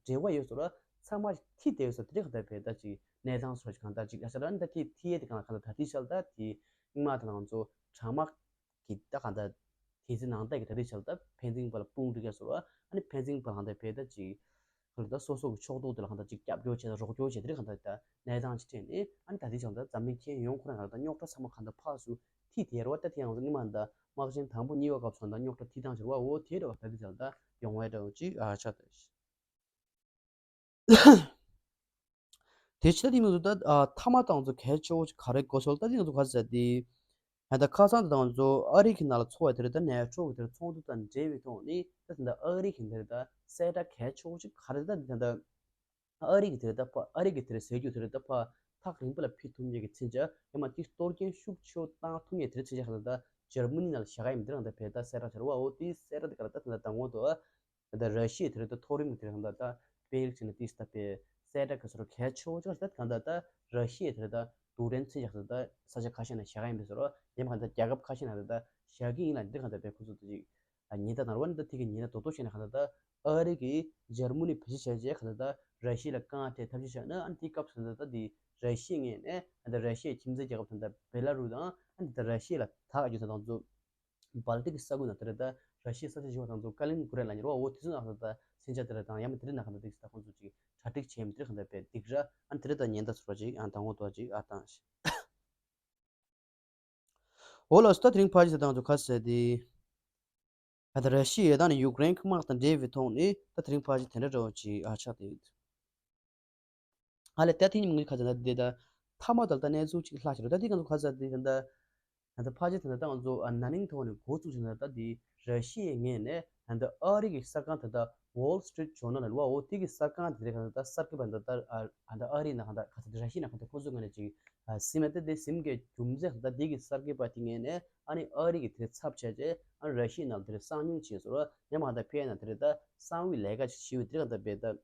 འབྲེལ་བ་ཡོད་ཟེར་བ་ཚང་མ་མཐིལ་དེ་ཡོད་ཟེར་དེ་གང་ལྟར་ཕེ་ད་ཅིག་གནས་སྟངས་སོགས་ཅིག་གང་ལྟར་ཅིག་ཡ་ས་ར་ནི་ད་དེ་མཐིལ་ཡས་དེ་གང་ལ་གང་ལྟར་ད་དེ་ཤལ་ད་དེ་སྔོན་མ་ད་ང་ཚོ་དྲག་དམག་གི་ད་གང་ལྟར་དེ་ཚོའི་ནང་ལྟ་གི་ད་དེ་ཤལ་ད་ཕན་ཚུན་བར་ལ་དཔུང་སྒྲིག་ཡ་ཟེར་བ་ཨ་ནི་ཕན་ཚུན་བར་གང་ལྟར་ཕེ་ད་ཅིག་ཁ་ལ་ད་སོ་སོ་གི་ཕྱོགས་གཏོགས་དེ་ལ་གང་ལྟར་ཅིག་སྐྱབས་བཅོལ་བྱས་དང་རོགས་སྐྱོར་བྱས་དེ་རིགས་གང་ལྟར་ད་གནས་སྟངས་ཅིག་འཕྲད་ནས། ཨ་ནི་ད་དེ་ཅང་ད་འཛམ་གླིང་ཁྱོན་ཡོངས་ཁོ་རང་གང་ལྟར་རྙོག་དྲ་ཚང་མ་གང་ལྟར་ཕར་ཚུར་ཐིག་དེ་རུ་བ། ད་དེ་ཡང་སྔོན་མ་ད་དམག་ཆེན་དང་པོ་གཉིས་པ་སྐབས་སུ་ད་རྙོག་དྲ་ཐིག་སྟངས་ཅིག་རུ་བ། འོ་དེ་རུ་བ་ད་དེ་ཅང་ད་ཡོང་བའི་འདྲ་བོ་ཅིག་ཨ་ཆགས་ད། དེ་ཕྱི་ལ་དེ་མི་འདུག་ད་ཨ་མཐའ་མ་དང་ཚོ་གལ་ཆེ་བོ་ཅིག་ག་རེ་གོ་སོང་ད་དེ་ང་ཚོ་ག་ཟེར་དེ། ད་ཁ་སང་དེ་དང་ཚོ་ཨ་རི་གི་ནང་ལ་ཚོགས་པ་དེ་རེད། ད་ནེ་ཊོ་གི་དེར་ཚོགས་འདུ་དང་འབྲེལ་བའི་ཐོག་ནས་ད་དེ་འདྲ་ཨ་རི་གི་དེར་ད་གསལ་བསྒྲགས་གལ་ཆེ་བོ་ཅིག་ག་རེ་ད་དེ་འདྲ་ཨ་རི་གི་དེར་ད་ཕ་ཨ་རི་གི་དེར་ཟེར་རྒྱུ་དེ་རེད། ད་ཕ་ཐག་རིང་པོ་ལ་ཕེབས་ཐུབ་མཁན་གྱི་མཚོན་ཆ་ཡང་མ་དེ་གཏོར་སྐྱོན་ཤུགས་ཆེ་བོ་བཏང་ཐུབ་མཁན་དེར་མཚོན་ཆ་ག་ད་ད་འཇར་མ་ནི་ནང་ལ་བཞག་ག་ཡིན་མི་དེ་རང་ད་ཕེབས་ད་གསལ་བསྒྲགས་བྱ་རུ་བ། འོ་དེ་གསལ་བསྒྲགས་དེ་ག་ལ་ད་དེ་འདྲ་དང་པོ་དུ་ད་ལྟ་ར་ཤི་ཡའི་དེ་རེད། ད་མཐོ་རིམ་གྱི་དེ་རེད། ད་ལྟ་སྤེལ་རིགས་བྱས་ནས་ཏིས་ད་པའི་གསལ་བསྒྲགས་ག་ཟེར་གལ་ཆེ་བོ་ཅིག་ད་གང་ལྟར་ད་ར་ཤི་ཡའི་དེ་རེད། ད་རྡུལ་ཕྲན་ཚད་ཀྱི་ད་ད་ས་ཆ་ཁ་ཤས་ནང་བཞག་ག་ཡིན་པའི་བཟོ་རོ། ཡིན་པ་གང་ལྟར་རྒྱལ་ཁབ་ཁ་ཤས་ནང་ད་ད་བཞག་གི་ཡིན་ལ། འདི་གང་ལྟར་པའི་ཁོ་ཚོ་ད་ཅིག་ཉེན་བརྡ་དང་ར་བ་ནི་ད་ཐིག་གི་ཉེན་བརྡ་རྡོག་རྡོག་བྱས་ནས་གང་ལྟར་ད་ཨ་རི་གིས་འཇར་མ་ནི་བེད་སྤྱོད་བྱས་རྗེས་གང་ལྟར་ད་ར་ཤི་ཡ་ལ་དཀའ་ངལ་འཕྲད་ཐབས་ཤེས་བྱས་ན། ཨ་ནི་དེའི་སྐབས་སུ་ད་ད་དེ་ར་ཤི་ཡའི་ངོས་ནས་ད་ད་ར་ཤི་ཡའི་ཁྱིམ་མཚེས་རྒྱལ་ཁབ་ད་ད་བེ་ལ་རུ་དང་ཨ་ནི་ད་ད་ར་ཤི་ཡ་ལ་ད་ག་རྒྱུ་ད་དང་ཚོ། སྦལ་ཏིག་གི་ས་ཁུལ་ནང་དེ་རེད། ད་ར་ཤི་ཡའི་ས་ཆ་ཞིག་བ་དང་ཚོ་ཀ་ལིན་གུ་རེད་ལ་ཉེ་རོ། འོ་དེ་ཚོ་ནང་ད་ད་མཚོན་ཆ་དེ་རེད་དང་ཡང་མ་དེ་རེད་ན་གང་ལྟར་ཏིག་ད་ཁོང་ཚོ་ཅིག་གྲ་སྒྲིག་བྱས་མི་དེ་རེད། གང་ལྟར་པའི་སྡིགས་ར་ཨ་དེ་རེད། ད་ཉེན་བརྡ་ཚོར་བ་ཅིག་ཨ་དང་པོ་དོ་ཅིག་ཨ་དང་ཞིག་འོ་ལགས་སོ། ད་དེ་རིང་ཕལ་ཆེར་ད་དང་ཚོ་ག་ཟེར་དེ། ད་ད་ར་ཤི་ཡ་དང་ནི་ཡུཀ་རེན་གྱི་དམག་དང་འབྲེལ་བའི་ཐོག་ནས་ད་དེ་རིང་ཕལ་ཆེར་དེ་འདྲ་འདྲ་བོ་ཅིག་ཨ་ཆགས་བསྡད་ཡོད། ཨ་ལས་ད་ཐེངས་ཉིན་མོ་ངས་ཁ་ཚ་ན་འདི་ད་མཐའ་མ་དང་ད་གནས་ཚུལ་ཅིག་ལྷག་ཆེ་རུ་ད་འདི་གང་ཚོ་ཁ་ཚ་འདི་ད་ད་ད་ཕ་ཆེ་ད་ད་ང་ཚོ་ཨ་ན་ནིང་ཐོག་ནས་འགོ་བཙུགས་བྱུང་ད་ད་འདི་ར་ཤི་ཡའི་ངོས་ནས་ད་ད་ཨ་རི་གི་གསར་ཁང་ད་ད་Wall Street Journal ལ་ལུ་བ། འོ་དེ་གི་གསར་ཁང་དེ་རེད། གང་ད་ད་གསར་འགོད་པ་ད་ད་ཨ་ད་ཨ་རི་ན་གང་ད་ཁ་ཚ་འདི་ར་ཤི་ཡ་ན་གང་ད་ཁོ་ཚོ་ངོས་ནས་ཅིག་ཨ་སིམ་ད་དེ་སིམ་གི་རྒྱུ་མཚན་ད་འདི་གི་གསར་འགོད་པ་དེ་ངོས་ནས་ཨ་ནི་ཨ་རི་གི་དེ་ཚབ་བྱས་རྗེས་ཨ་ནི་ར་ཤི་ཡའི་ནང་དེ་རེད་གསང་མྱོང་བྱས་སོ་ར། ཡང་མ་ད་ཕེ་ན་དེ་རེད་ད་གསང་བའི་ལས་ཀ་ཞིག་བྱས་པའི་དེ་རེད། གང་ད་པའི་ད།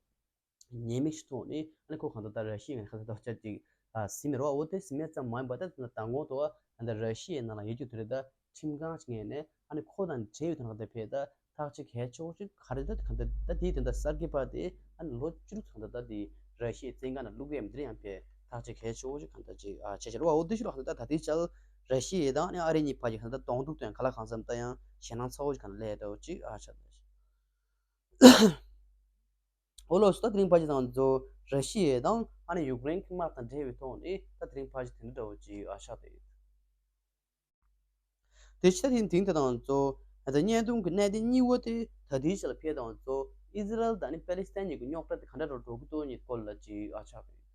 ཉེས་མིང་ཞིག་ཐོག་ནས་ཨ་ནི་ཁོ་གང་ལྟར་ད་ར་ཤི་ཡའི་ཁ་ཐག་ཆ་ཅིག་ཨ་ཟིན་མེད་རོ། འོ་དེ་ཟིན་མེད་ཙམ་མ་ཡིན་པ་ད་དེ་ན་དང་གོང་དུ་ཨ་ད་ར་ཤི་ཡའི་ནང་ལ་ཡོད་རྒྱུ་དེ་རེད་ད་ཁྲིམས་ཁང་ཞིག་ངོས་ནས་ཨ་ནི་ཁོ་དང་འབྲེལ་ཡོད་དོན་དག་དེ་ཕེ་ད་ཐག་གཅོད་གལ་ཆེ་བོ་ཞིག་ག་རེ་ད་གང་ལྟར་ད་དེའི་དོན་དག་གསར་འགོད་པ་དེ་ཨ་ནི་ལོ་བཅུ་དྲུག་གང་ལྟར་ད་དེ་ར་ཤི་ཡའི་བཙོན་ཁང་ནང་བླུགས་ཡས་མི་དེ་ཡང་ཕེ་ཐག་གཅོད་གལ་ཆེ་བོ་ཞིག་གང་ལྟར་ཅིག་ཨ་བྱས་བྱས་རོ། འོ་དེ་ཞིག་ལ་གང་ལྟར་ད་ད་དེ་ཆ་ལ་ར་ཤི་ཡ་དང་ཨ་ནི་ཨ་རི་གཉིས་བར་གྱི་གང་ལྟར་གདོང་ཐུག་དོན་ག་ལ་གང་འཚམ་ད་ཡང་ཞེད་སྣང་ཚ་བོ་ཞིག་གང་ལྟར་སླེབས་ཡ་འདྲ་བོ་ཅིག་ཨ་ཆགས་ད་ཞིག་འོ་ལགས་སོ། ད་དེ་རིང་ཕལ་ཆེར་དང་ཚོ་ར་ཤི་ཡ་དང་ཨ་ནི་ཡུཀ་རེན་གྱི་དམག་དང་འབྲེལ་བའི་ཐོག་ནས་ད་དེ་རིང་ཕལ་ཆེར་དེ་འདྲ་འདྲ་བོ་ཅིག་ཨ་ཆགས་བསྡད་ཡོད། དེ་ཕྱི་ད་དེ་དེང་དེ་དང་ཚོ་ད་བརྙན་ཐུང་གི་གནད་དོན་གཉིས་པ་དེ་ད་དེའི་ཆ་ལ་ཕེ་དང་ཚོ་ཨི་ཟི་རལ་དང་ཨ་ནི་པེ་ལི་སི་ཐན་གཉིས་ཀྱི་རྙོག་དྲ་དེ་ག་འདྲ་འགྲོ་འགྲོ་གི་འདུག་གཉིས་སྐོར་ལ་ཅིག་ཨ་ཆགས་བསྡད་ཡོད།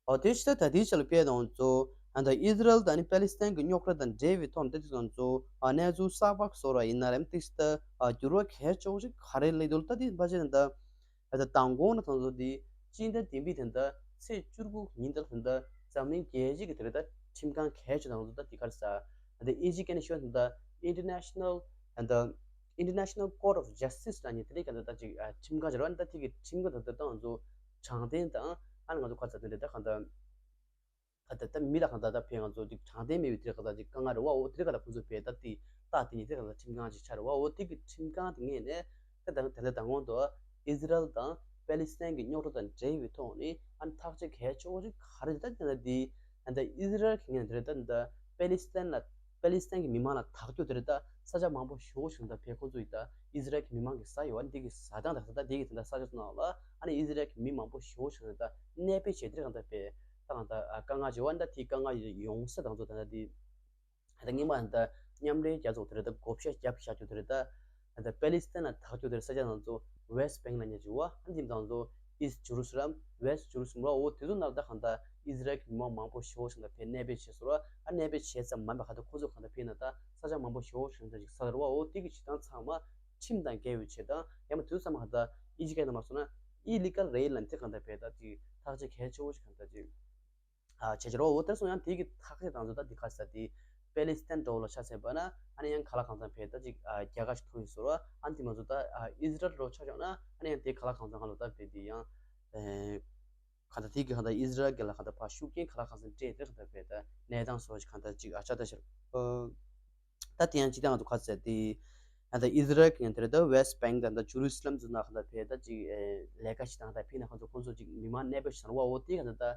ཨོ་དེ་ཕྱི་ད་ད་དེའི་ཆ་ལ་ཕེ་དང་ཚོ་ཨ་ད་ཨི་ཟི་རལ་དང་ཨ་ནི་པེ་ལི་སི་ཐན་གྱི་རྙོག་དྲ་དང་འབྲེལ་བའི་ཐོག་ནས་ད་དེ་དང་ཚོ་ཨ་གནས་ཚུལ་གསར་པ་བཟོ་ར་ཡིན་ན་རེམ་ཏིག་ད་ཨ་འགྱུར་བ་གལ་ཆེ་བོ་ཞིག་ག་རེ་སླེབས་འདུག་ད་དེ་ཕལ་ཆེར་ད་ད་ད་དང་གོང་ན་དང་ཚོ་དེ་སྤྱི་ཟླ་བདུན་པའི་དེ་ད་ཚེས་བཅུ་དགུ་ཉིན་ད་ད་འཛམ་གླིང་རྒྱལ་སྤྱི་གི་དེ་རེད་ད་ཁྲིམས་ཁང་གལ་ཆེ་དང་ཚོ་ད་དེ་ག་རེ་ཟ་ད་ཨིན་ཇི་སྐད་ནས་ཤོད་ད་ད་International and the International Court of Justice ལ་ཉིན་དེ་རིང་ག་ད་ད་ཅིག་ཨ་ཁྲིམས་ཁང་ཅིག་རེད་བ། ད་དེ་གི་ཁྲིམས་ཁང་ད་ད་དང་ཚོ་དྲང་བདེན་དང་ཨ་ནི་ང་ཚོ་ག་ཚ་དེ་འདྲ་ད་གང་ད། ད་ད་ད་མི་ལ་གང་ད་ད་ཕེ་ང་ཚོ་ཅིག་དྲང་བདེན་མེད་པའི་དེ་ག་ད་ཅིག་དཀའ་ངལ་རེད་བ། འོ་དེ་ག་ད་ཁོང་ཚོ་ཕེ་ད་དེ་ད་དེ་ཉིད་དེ་ག་ད་ཁྲིམས་ཁང་ཅིག་ཆགས་རེད་བ། འོ་དེ་གི་ཁྲིམས་ཁང་དེ་ངོས་ནས་ད་ད་ད་ད་དང་གོང་དུ་ཨི་ཟི་རལ་དང་པེ་ལི་སི་ཐན་གྱི་རྙོག་དྲ་དང་འབྲེལ་བའི་ཐོག་ནས་ཨ་ནི་ཐག་གཅོད་གལ་ཆེ་བོ་ཅིག་ག་རེ་ད་ད་དེ་ད་ཨི་ཟི་རལ་གྱི་ངོས་ནས་དེ་རེད་ད་ད་པེ་ལི་སི་ཐན་ལ་པེ་ལི་སི་ཐན་གྱི་མི་མང་ལ་དག་སྐྱོ་དེ་རེད་ད་ས་ཆ་མང་པོ་ཞེ་པོ་ཞིག་ད་ཕེ་ཁོང་ཚོ་ཡི་ད་ཨི་ཟི་རལ་གྱི་མི་མང་གི་ས་ཡོད་བ། འདི་གི་ས་དང་ད་ད་འདི་གི་དེ་ད་ས་ཆ་ཚོ་ནང་ལ་ཨ་ནི་ཨི་ཟི་རལ་གྱི་མི་མང་པོ་ཞེ་པོ་ཞིག་ད་གནས་སྤོས་བྱས་དེ་རེད་གང་ད་ཕེ། ད་གང་ལྟར་དཀའ་ངལ་ཅིག་ཡོད་པ། ད་དེའི་དཀའ་ངལ་ཡོང་ས་དང་ཚོ་ད་ལྟ་དེ་ད་སྔོན་མ་ད་མཉམ་འབྲེལ་རྒྱལ་ཚོགས་དེ་རེད་ད་བགོ་བཤའ་རྒྱབ་བཞག་རྒྱུ་དེ་རེད་ད། ད་པེ་ལི་སི་ཐན་ལ་དག་རྒྱུ་དེ་རེད། ས་ཆ་དང་ཚོ་West Bank ལ་ཉེ་ཅིག་ཡོད་པ། ཨ་འདི་དང་ཚོ་East Jerusalem, West Jerusalem ར། འོ་དེ་ཚོ་ནང་ད་གང་ལྟར་ཨི་ཟི་རལ་གྱི་མི་མང་མང་པོ་ཞེ་པོ་ཞིག་ད་ཕེ་གནས་སྤོས་བྱས་སོང་ར། ཨ་གནས་སྤོས་བྱས་ཙམ་མ་ཡིན་པ་གང་ལྟར་ཁོ་ཚོ་གང་ལྟར་ཕེ་ན་ད་ས་ཆ་མང་པོ་ཞེ་པོ་ཞིག་ད་ཅིག་ས་ར་བ། འོ་དེ་གི་བྱེད་སྟངས་ཚང་མ་ཁྲིམས་དང་འགལ་བའི་བྱེད་སྟངས་ཡང་མ་དེ་ཚོ་ཚང་མ་གང་ལྟར་ཨི་ཇི་སྐད་ནང་མ་སོང་ན་illegal raid ལ་དེ་གང་ལྟར་ཕེ་ད་ཅིག་ཐག་གཅོད་གལ་ཆེ་བོ་ཞིག་གང་ལྟར་ཅིག་ཨ་བྱས་བྱས་རོ། འོ་དེར་སོང་ཡང་དེ་གི་ཐག་གཅོད་དང་ཚོ་ད་དེ་ག་ས་དེ་པེ་ལི་སི་ཐན་འགྲོ་ལ་ཆ་ཟེར་བ་ན་ཨ་ནི་ཡང་ག་ལ་གང་འཚམ་ཕེ་ད་ཅིག་ཨ་རྒྱལ་ཁ་ཞིག་ཐོབ་ཡོད་ཟེར་བ། ཨ་ནི་དེ་མ་ཚོ་ད་ཨ་ཨི་ཟི་རལ་འགྲོ་ཆ་བྱུང་ན་ཨ་ནི་ཡང་དེ་ག་ལ་གང་འཚམ་གང་ལ་ད་ཕེ་དེ་ཡང་ཨེ་གང་ལྟར་དེ་གི་གང་ལྟར་ཨི་ཟི་རལ་གི་ལ་གང་ལྟར་ཕ་ཤུགས་རྐྱེན་ག་ལ་གང་འཚམ་སྤྲད་དེ་གང་ལྟར་ཕེ་ད་གནས་སྟངས་སོགས་ཀྱི་གང་ལྟར་ཅིག་ཨ་ཆ་ད་ཤར་ཨ། ད་དེ་ཡང་སྤྱི་བཏང་དུ་ཁ་ཟེར་ཏེ། ད་ལྟ་ཨི་ཟི་རལ་གྱི་དེར་ད་West Bank དང་ད་ཇུ་རུ་སི་ལམ་ཚོ་ནང་ད་ཕེ་ད་ཅིག་ལས་ཀ་ཞིག་དང་ད་ཕེ་ན་ཁོང་ཚོ་ཁོང་ཚོ་ཅིག་མི་མང་གནས་སྤོས་ཤིག་བཏང་བ། འོ་དེ་ག་ད་ད་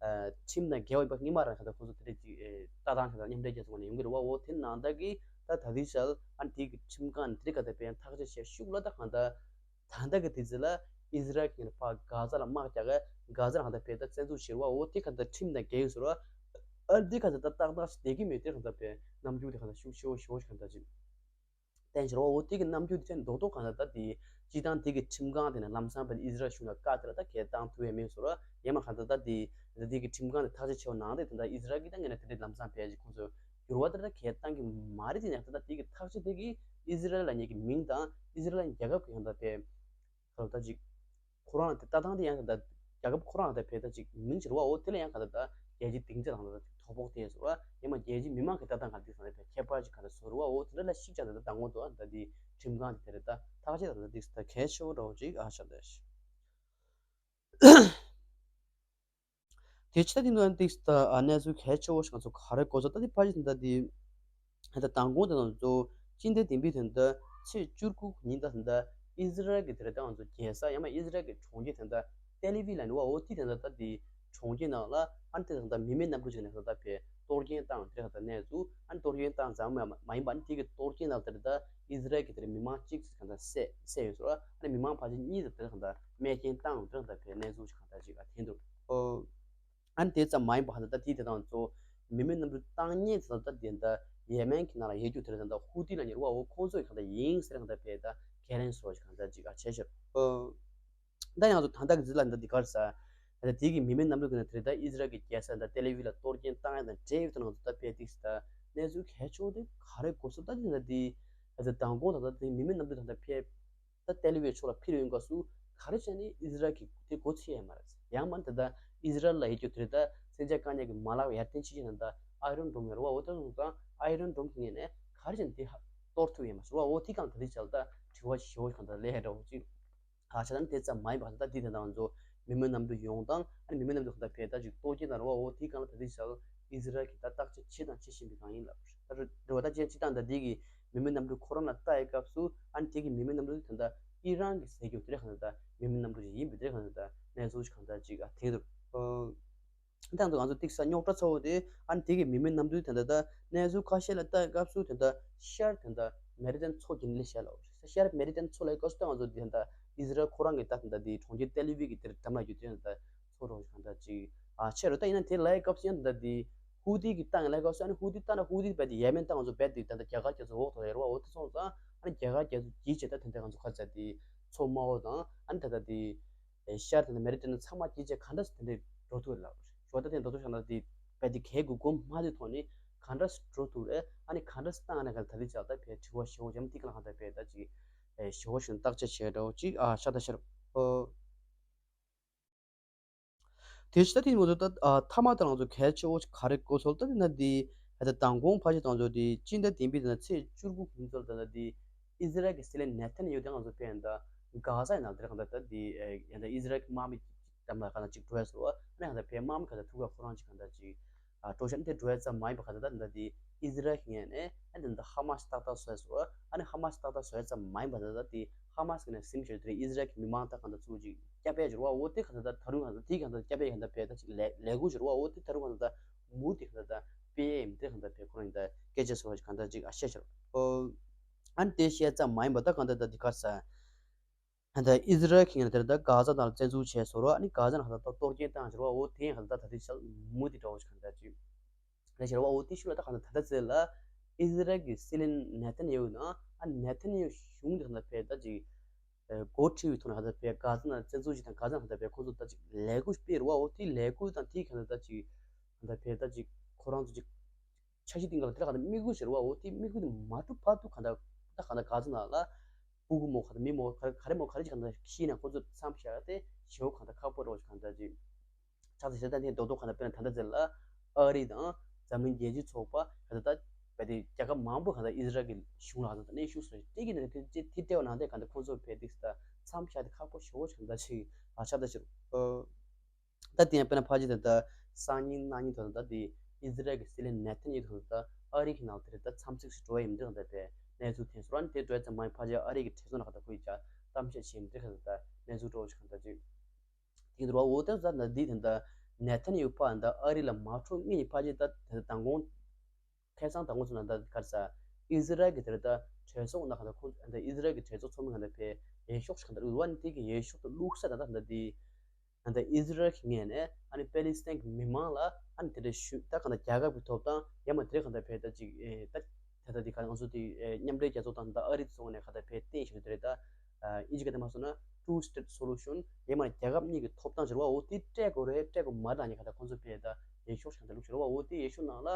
ཁྲིམས་དང་འགལ་བ་ཡིན་པ་སྔོན་མ་རང་ག་ད་ཁོང་ཚོ་དེ་འདྲ་ཅིག་ལྟ་སྟངས་ཤིག་དང་མཉམ་འབྲེལ་རྒྱལ་ཚོགས་ནས་ཡོང་གི་རེད་བ། འོ་དེ་ནང་ད་གི་ད་ད་དེ་ཤལ་ཨ་དེ་གི་ཁྲིམས་ཁང་དེ་ག་ད་ཕེ་ཡང་ཐག་གཅོད་བྱས་ཤུགས་ལ་ད་གང་ད། ད་ལྟ་གི་དུས་ཚོད་ལ་ཨི་ཟི་རལ་གྱིས་ཕར་གྷ་ཟ་ལ་དམག་རྒྱག་གི། གྷ་ཟ་ལ་གང་ལྟར་བས་ད་བཙན་འཛུལ་བྱེད་རོགས་འོ་དེ་གང་ལྟར་ཁྲིམས་དང་འགལ་ཡོད་ཟེར་རོ། ཨ་འདི་གང་ལྟར་ད་ཏག་ཏག་ཞིག་བསྡད་ཀྱི་མེད་དེ་གང་ལྟར་བས་རྣམ་འགྱུར་དེ་གང་ལྟར་ཤུགས་ཆེ་བོ་ཞེ་བོ་ཞིག་གང་ལྟར་ཅིག་བསྟན་བྱེད་རོགས་འོ་དེ་གི་རྣམ་འགྱུར་དེ་ཚོ་རྡོག་རྡོག་གང་ལྟར་ད་དེ་སྤྱི་བཏང་དེ་གི་ཁྲིམས་ཁང་དེ་ནས་ལམ་སང་བས་ཨི་ཟི་རལ་གཞུང་ལ་བཀའ་དེ་ལ་ད་གས་བཏང་ཐུབ་ཡས་མེད་ཟེར་རོ། ཡས་མ་གང་ལྟར་ད་དེ་ད་དེ་གི་ཁྲིམས་ཁང་དེ་ཐག་གཅོད་བྱས་པ་ནང་དེ་ད་ལྟ་ཨི་ཟི་རལ་གྱིས་ད་ངས་ནས་དེ་འདྲའི་ལམ་སང་བས་ཅིག་ཁོང་ཚོ་འགྱུར་བ་དེ་ད་གས་བཏང་གི་མ་རེད། དེ་ནས་ད་ལྟ་དེ་གི་ཐག་གཅོད་དེ་གི་ཨི་ཟི་རལ་ལབ་མཁན་གྱི་མིང་དང་ཨི་ཟི་རལ་རྒྱལ་ཁབ་ཀྱི་གང་ལྟར་བས་གང་ལྟར་ཅིག་ཁོ་རང་ལ་དེ་ལྟ་སྟངས་དེ་ཡང་གང་ལྟར་རྒྱལ་ཁབ་ཁོ་རང་ལ་དེ་བས་ད་ཅིག་མིང་ཅིག་རེད་བ། འོ་དེ་ལ་ཡང་གང་ལྟར་ད་རྒྱལ་སྤྱིའི་སྡིངས་ཆ་དང་ད་དོ་ཕོག་དེ་ཟེར་བ་ཡང་མ་རྒྱལ་སྤྱིའི་མི་མང་གི་ལྟ་སྟངས་གང་དེ་ཚོ་ལ་བས་ཁྱད་པར་ཅིག་གང་ལྟར་བཟོ་རེད་བ། འོ་དེ་འདྲ་ལ་ཤིག་ཅག་ད་ད་དང་པོ་དུ་ད་དེ་ཁྲིམས་ཁང་དེ་དེ་རེད་ད་ཐག་གཅོད་ད་ད་དེ་ད་གལ་ཆེ་བོ་འདྲ་བོ་ཅིག་ཨ་ཆགས་བསྡད་ཤག་དེ་ཕྱི་ད་དེ་ནང་ཏིག་ད་ཨ་གནས་ཚུལ་གལ་ཆེ་བོ་ཞིག་ང་ཚོ་ག་རེ་གོ་ཚོད་ད་དེ་ཕ་ཞིག་ད་དེ་ད་མདང་དགོང་དེ་ནང་ཚོ་སྤྱི་ཟླ་བདུན་པའི་དོན་དུ་ཚེས་བཅུ་དགུ་ཉིན་ད་ད་ཨི་ཟི་རལ་གྱི་དེ་རེད་ད་ང་ཚོ་རྒྱལ་ས་ཡང་མ་ཨི་ཟི་རལ་གྱི་གྲོང་ཁྱེར་དེ་ད་ཏེལ་ཨ་བིབ་ལ་ནི་བ་འོ་དེ་དེ་ད་ད་དེ་གྲོང་ཁྱེར་ནང་ལ་ཨ་ནི་དེ་ད་མི་མེད་གནམ་གྲུ་ཅིག་ནས་ད་ད་བས་གཏོར་སྐྱོན་བཏང་དེ་རེད་ད་གནས་ཚུལ་ཨ་ནི་གཏོར་སྐྱོན་བཏང་ཙམ་མ་མ་ཡིན་པ་ཨ་ནི་དེ་གི་གཏོར་སྐྱོན་ནང་དེ་རེད་ད་ཨི་ཟི་རལ་གྱི་དེ་རེད་མི་མང་གཅིག་ཙམ་གང་ད་བསད་བསད་ཡོད་ཟེར་བ་ཨ་ནི་མི་མང་ཕལ་ཆེར་གཉིས་ཙམ་དེ་རེད་གང་ད་རྨས་སྐྱོན་བཏང་དེ་རེད་ད་བས་གནས་ཚུལ་ཅིག་གང་ད་ཅིག་ཨ་ཐེན་འདུག་ཨོ། ཨ་ནི་དེ་ཙམ་མ་ཡིན་པ་ཧ་ད་ད་དེའི་དེ་དང་གཙོ་མི་མེད་གནམ་གྲུ་བཏང་མཁན་ཚོ་ད་དེ་ད་ཡེ་མེན་གྱི་ནང་ལ་ཡོད་རྒྱུ་དེ་རེད་ད་ཧུ་ཏི་ལ་ཉེ་རུ་བ་འོ་ཁོང་ཚོ་ཡི་གང་ད་ཡིན་ཟེར་གང་ད་བས་ད་ཁས་ལེན་སོ་ཞིག་གང་ད་ཅིག་ཨ་བྱས་ཤག་ཨོ། ད་ཡང་ཚོ་ད་ད་གི་ཟི་ལ་ད་དེ་གར་ས་ད་དེ་གི་མི་མེད་གནམ་གྲུ་གི་ནང་དེ་རེད་ད་ཨི་ཟི་རལ་གྱི་རྒྱལ་ས་ད་ཏེལ་ཨ་བིབ་ལ་གཏོར་སྐྱོན་བཏང་ཡ་དང་འབྲེལ་ཡོད་དེ་ནང་ཚོ་ད་བས་དེ་ད་གནས་ཚུལ་གལ་ཆེ་བོ་དེ་ག་རེ་གོ་སོང་ད་དེ་ད་དེ་ད་དེ་མདང་དགོང་ད་ད་དེ་མི་མེད་གནམ་གྲུ་ད་ད་ཕེབས། ད་ཏེལ་ཨ་བིབ་ཕྱོགས་ལ་འཕུར་ཡོང་སྐབས་སུ་ག་རེ་བྱས་ནས་ཨི་ཟི་རལ་གྱི་དེ་མགོ་ཚོས་ཡ་མ་རེད། ཡང་མ་ད་ལྟ་ཨི་ཟི་རལ་ལ་ཡོད་རྒྱུ་དེ་རེད་ད་མཚོན་ཆ་བཀག་ཉར་གྱི་མ་ལག་ཡར་ཐོན་བྱེད་ཀྱི་ན་ད་ཨའི་རོན་ཌོམ་ཡོད་རེད་བ། འོ་ད་སོང་ཙང་ཨའི་རོན་ཌོམ་གྱི་ངོས་ནས་ག་རེ་བྱས་ནས་དེ་ཧ་གཏོར་ཐུབ་ཡ་མ་རེད་བ། འོ་དེ་གང་ད་དེ་བྱས་ད་དྲི་བ་ཞེ་བོ་གང་ད་ལས་འདྲ་བོ་ཅིག་ཨ་ཆ་ད་ནི་དེ་ཙམ་མ་ཡིན་པ་ད་ལྟ་དེ་ད་ང་ཚོ་མི་མེད་གནམ་གྲུ་ཡོང་སྟངས་ཨ་ནི་མི་མེད་གནམ་གྲུ་གང་ད་ཕེ་ད་ཅིག་གཏོར་སྐྱོན་ད་རེད་བ། འོ་དེ་གང་ལ་ད་དེ་བྱས་ཨི་ཟི་རལ་གྱིས་ད་བརྟག་དཔྱད་བྱེད་དང་བྱེད་བཞིན་པའི་སྒང་ཡིན་ལབ་རེད། ད་རེད་བ། ད་ཅི་ཅི་ཏང་ད་འདི་གི་མི་མེད་གནམ་གྲུ་ཁོ་རང་ལ་ལྟ་ཡི་སྐབས་སུ་ཨ་ནི་དེ་གི་མི་མེད་གནམ་གྲུ་དེ་ད་ཨི་རན་གྱི་ཟེར་རྒྱུ་དེ་རེད་གང་ད་ད་མི་མེད་གནམ་གྲུ་ཞིག་ཡིན་པའི་དེ་རེད་གང་ད་ད་གནས་ཚུལ་ཞིག་གང་ད་ཅིག་ཨ་དེ་འདུག་ད་ང་ཚོ་ང་ཚོ་ཏིག་ས་རྙོག་དྲ་ཚ་བོ་དེ་ཨ་ནི་དེ་གི་མི་མེད་གནམ་གྲུ་དེ་ད་ད་གནས་ཚུལ་ཁ་ཤས་ལ་ལྟ་ཡི་སྐབས་སུ་དེ་ད་ཤར་དེ་ད་མེ་རི་ཏན་མཚོ་གི་ནི་ལས་བཤད་ལ་ཤར་མེ་རི་ཏན་མཚོ་ལ་ཡི་སྐབས་སུ་ད་ང་ཚོ་དེ་ད་ཨི་ཟི་རལ་ཁོ་རང་གི་ད་དེ་ད་དེ་གྲོང་ཁྱེར་ཏེལ་ཨ་བིབ་གི་དེར་འགྲམ་ལ་ཡོད་དེ་ད་མཚོ་རོགས་ཞིག་གང་ད་ཅིག་ཨ་ཆེ་རུ་ད་ཡིན་ན་དེ་ལ་ཡི་སྐབས་སུ་ཡང་དེ་ད་དེ་ཧུ་ཏི་གི་ཏང་ལ་ཡི་སྐབས་སུ་ཨ་ནི་ཧུ་ཏི་ཏང་ན་ཧུ་ཏི་བས་དེ་ཡེ་མེན་ཏང་ང་ཚོ་བས་དེ་ད་ད་རྒྱ་གར་རྒྱ་མཚོ་འོག་ཏུ་ཡོད་རེད་བ། འོ་དེ་སོང་ཙང་ཨ་ནི་རྒྱ་གར་རྒྱ་མཚོ་གྱིས་བྱས་ད་དེ་འདྲ་ང་ཚོ་ཁ་ཚ་དེ་མཚོ་དམའ་བོ་དང་ཨ་ནི་ད་ད་དེ་ཤར་དེ་ནས་མེ་རི་ཏན་ཚང་མ་སྐྱེད་ཆས་ག་འདྲ་སེ་དེ་འདྲས་འགྲོ་ཐུབ་ལབ་རེད། ཞོ་ད་དེ་འགྲོ་ཐུབ་ཤག་ན་དེ་བས་དེ་གས་དགོས་མཁོ་མ་དེ་ཐོག་ནས་ག་འདྲ་སེ་འགྲོ་ཐུབ་རེད། ཨ་ནི་ག་འདྲ་སེ་བཏང་ན་ག་ད་དེ་ཅག་ད་བས་དྲི་བ་ཞེ་བོ་ཅམ་ཏིག་ལ་གང་ད་བས་ད་ཅིག་ཞེ་བོ་ཞིག་བརྟག་དཔྱད་བྱས་འདྲ་བོ་ཅིག་ཨ་ཤ་ད་ཤར་ཨོ། དེ་ཕྱི་ད་དེ་ནི་ང་ཚོ་ད་ཨ་མཐའ་མ་ད་ང་ཚོ་གལ་ཆེ་བོ་ག་རེ་གོ་སོང་ད་དེ་ན་དེ་ད་མདང་དགོང་ཕལ་ཆེར་ད་ང་ཚོ་དེ་སྤྱི་ཟླ་བདུན་པའི་ད་ཚེས་བཅུ་དགུ་ཉིན་ཚོ་ད་ད་དེ་ཨི་ཟི་རལ་གྱི་སྲིད་བློན་ནེ་ཐན་ཡ་ཧུ་དེ་ང་ཚོ་ཕེ་ཡང་ད་གྷ་ཟ་ཡི་ནང་དེར་གང་ད་ད་དེ་ཡང་ད་ཨི་ཟི་རལ་གྱི་དམག་མི་འགྲམ་ལ་གང་ད་ཅིག་འགྲོ་ཡ་སོ་ཨ་ནི་གང་ད་ཕེ་དམག་མི་གང་ད་ཐུག་ག་ཁོ་རང་ཅིག་གང་ད་ཅིག་ཨ་སྤྲོ་ཤ་ནི་དེ་འགྲོ་ཡ་ཙམ་མ་ཡིན་པ་གང་ད་ད་ད་དེ་ཨི་ཟི་རལ་གྱི་ངོས་ནས་ཨ་ནི་ད་ཧ་མ་སི་ཏག་ཏག་བཟོ་ཡ་སོ་ཨ་ནི་ཧ་མ་སི་ཏག་ཏག་བཟོ་ཡ་ཙམ་མ་ཡིན་པ་ད་ད་དེ་ཧ་མ་སི་གི་ནས་སེམས་ཤོར་དེ་ཨི་ཟི་རལ་གྱི་མི་མང་ད་གང་ད་ཚུགས་ཅིག་སྐྱབས་ཡ་སྦྱོར་བ་འོ་དེ་གང་ད་ད་ད་རུང་གང་ད་དེ་གང་ད་སྐྱབས་ཡ་གང་ད་ཕེ་ད་ཅིག་ལས་ལས་འགུལ་སྦྱོར་བ་འོ་དེ་ད་རུང་གང་ད་ད་མུ་དེ་གང་ད་ད་སྤེལ་ཡ་ཡིན་དེ་གང་ད་ཕེ་ཁོ་རང་ཡིན་ད་སྐད་ཆ་བཟོ་བ་ཅིག་གང་ད་ཅིག་ཨ་བཤད་ཤོར་ཨོ། ཨ་ནི་དེ་བཤད་ཙམ་མ་ཡིན་པ་ད་གང་ད་ད་དེ་གར་ས། ཨ་ད་ཨི་ཟི་རལ་གྱི་ངོས་ནས་དེར་ད་གྷ་ཟ་ནང་ལ་བཙན་འཛུལ་བྱས་སོ་རོ། ཨ་ནི་གྷ་ཟ་ནང་ད་ད་གཏོར་སྐྱོན་བཏང་ཟེར་བ་འོ་དེ་ཡང་ད་ད་ད་དེ་ཆགས་མུ་དེ་འདྲ་བོ་ཞིག་གང་ད་ཅིག་རེད་ཟེར་བ་འོ་དེ་ཤུལ་ལ་ད་གང་ད་ད་ད་ཚེ་ལ་ཨི་ཟི་རལ་གྱི་སྲིད་བློན་ནེ་ཐན་ཡ་ཧུ་ན་ཨ་ནེ་ཐན་ཡ་ཧུ་གཞུང་དེ་གང་ད་ཕེ་ད་ཅིག་འགོ་ཁྲིད་པའི་ཐོག་ནས་གང་ད་ཕེ་གྷ་ཟ་ནང་བཙན་འཛུལ་ཞིག་དང་གྷ་ཟ་ནང་གང་ད་ཕེ་ཁོང་ཚོ་ད་ཅིག་ལས་འགུལ་སྤེལ་རེད་བ། འོ་དེ་ལས་འགུལ་དང་དེ་གང་ད་ད་ཅིག་གང་ད་ཕེ་ད་ཅིག་ཁོ་རང་ཚོ་ཅིག་འཆར་གཞི་སྟེང་ག་ལ་དེ་ལ་གང་ལྟར་དམིགས་ཡུལ་ཟེར་བ་འོ་དེ་དམིགས་ཡུལ་དེ་མ་འགྲུབ་བར་དུ་གང་ལྟར་ད་གང་ལྟར་ག་ཚོད་ནང་ལ་སྤུ་གུ་མོ་གང་ལྟར་མི་མོ་ག་ག་རེ་མོ་ག་རེ་ཅིག་གང་ལྟར་ཤི་ན་ཁོ་ཚོ་མཚམས་བཞག་སྟེ་ཞེ་བོ་གང་ལྟར་ཁག་པོ་རེད་བ། གང་ལྟར་ཅིག་ཆགས་ཏེ་ཟེར་ད་དེ་རྡོག་རྡོག་གང་ལྟར་དཔེར་ན་ད་ལྟ་ཟེར་ལ་ཨ་རི་དང་འཛམ་གླིང་རྒྱལ་སྤྱིའི་ཚོགས་པ་གང་ལྟར་ད་བས་དེ་རྒྱལ་ཁབ་མང་པོ་གང་ལྟར་ཨི་ཟི་རལ་གྱི་གཞུང་ལ་གང་ལྟར་གནོན་ཤུགས་བཟོས་སྟེ་གི་ནས་དེ་དེ་དེ་ལྟེ་བ་ནང་དེ་གང་ལྟར་ཁོ་ཚོ་བས་དེ་ད་མཚམས་བཞག་སྟེ་ཁག་པོ་ཞེ་བོ་གང་ལྟར་ཅིག་ཨ་ཆགས་ད་ཅིག་ཨ། ད་དེ་ཡང་དཔེར་ན་ཕལ་ཆེར་དེ་ལྟར་སང་ཉིན་གནངས་ཉིན་དེ་ལྟར་དེ་ཨི་ཟི་རལ་གྱི་སྲིད་བློན་ནེ་ཐན་ཡ་ཧུ་དེ་ལྟར་ཨ་རི་གི་ནང་དེར་ད་འཚམས་གཟིགས་སུ་འགྲོ་བ་ཡིན་འདི་གང་ལྟར་དེ་གནས་ཚུལ་ཐོན་སོང་། ཨ་ནི་དེ་འགྲོ་ཡ་ཙམ་མ་ཡིན་ཕལ་ཆེར་ཨ་རི་གི་གྲོས་ཚོགས་ནང་གང་ལྟར་ཁོ་ཡི་ཅག་གཏམ་བཤད་བྱེད་འདི་གང་ལྟར་གནས་ཚུལ་འགྲོ་བ་ཞིག་གང་ལྟར་ཅིག་དེ་འདུག་ར། འོ་དེ་ཟ་ན་འདི་དེ་ལྟར་ནེ་ཐན་ཡ་ཧུ་ཕར་ད་ཨ་རི་ལ་མ་འཕྲོད་སྔོན་ནས་ཕལ་ཆེར་ད་དེ་ལྟར་མདང་དགོང་ཁ་སང་དང་པོ་ཚོ་ན་ད་གར་ས་ཨི་ཟི་རལ་གྱི་དེར་ད་གྲོས་ཚོགས་ནང་གང་ལྟར་ཁོང་ད་ཨི་ཟི་རལ་གྱི་གྲོས་ཚོགས་ཚོགས་མི་གང་ལྟར་ཕེ་ འོས་ཤོག་ཞིག་གང་ལྟར་བླུགས་པ་ནི་དེ་གི་འོས་ཤོག་དེ་བླུགས་ས་ད་ལྟ་ད་ལྟ་དེ་ད་ལྟ་ཨི་ཟི་རལ་གྱི་ངོས་ནས་ཨ་ནི་པེ་ལི་སི་ཐན་གྱི་མི་མང་ལ་ཨ་ནི་དེ་འདྲའི་ཞུ་ད་གང་ལྟར་རྒྱལ་ཁབ་ཀྱི་ཐོབ་ཐང་ཡང་མ་དེ་གང་ལྟར་བས་ད་ཅིག་ཨེ་ད་ད་ལྟ་དེ་ག་ང་ཚོ་དེ་ཨེ་མཉམ་འབྲེལ་རྒྱལ་ཚོགས་དང་ད་ཨ་རི་དེ་ཚོ་ངོས་ནས་གང་ལྟར་བས་བསྟན་བཞིན་དེ་རེད་ད། ཨིན་ཇི་སྐད་དུ་མ་སོང་ན་two state solution ཡང་མ་རྒྱལ་ཁབ་གཉིས་ཀྱི་ཐོབ་ཐང་ཟེར་བའོ་དེ་སྤྲད་དགོས་རེད་སྤྲད་དགོས་མ་རེད་ལབ་ནས་གང་ལྟར་ཁོང་ཚོ་བས་ད་འོས་ཤོག་ཞིག་གང་ལྟར་བླུགས་ཟེར་བའོ་དེ་འོས་ཤོག་ནང་ལ་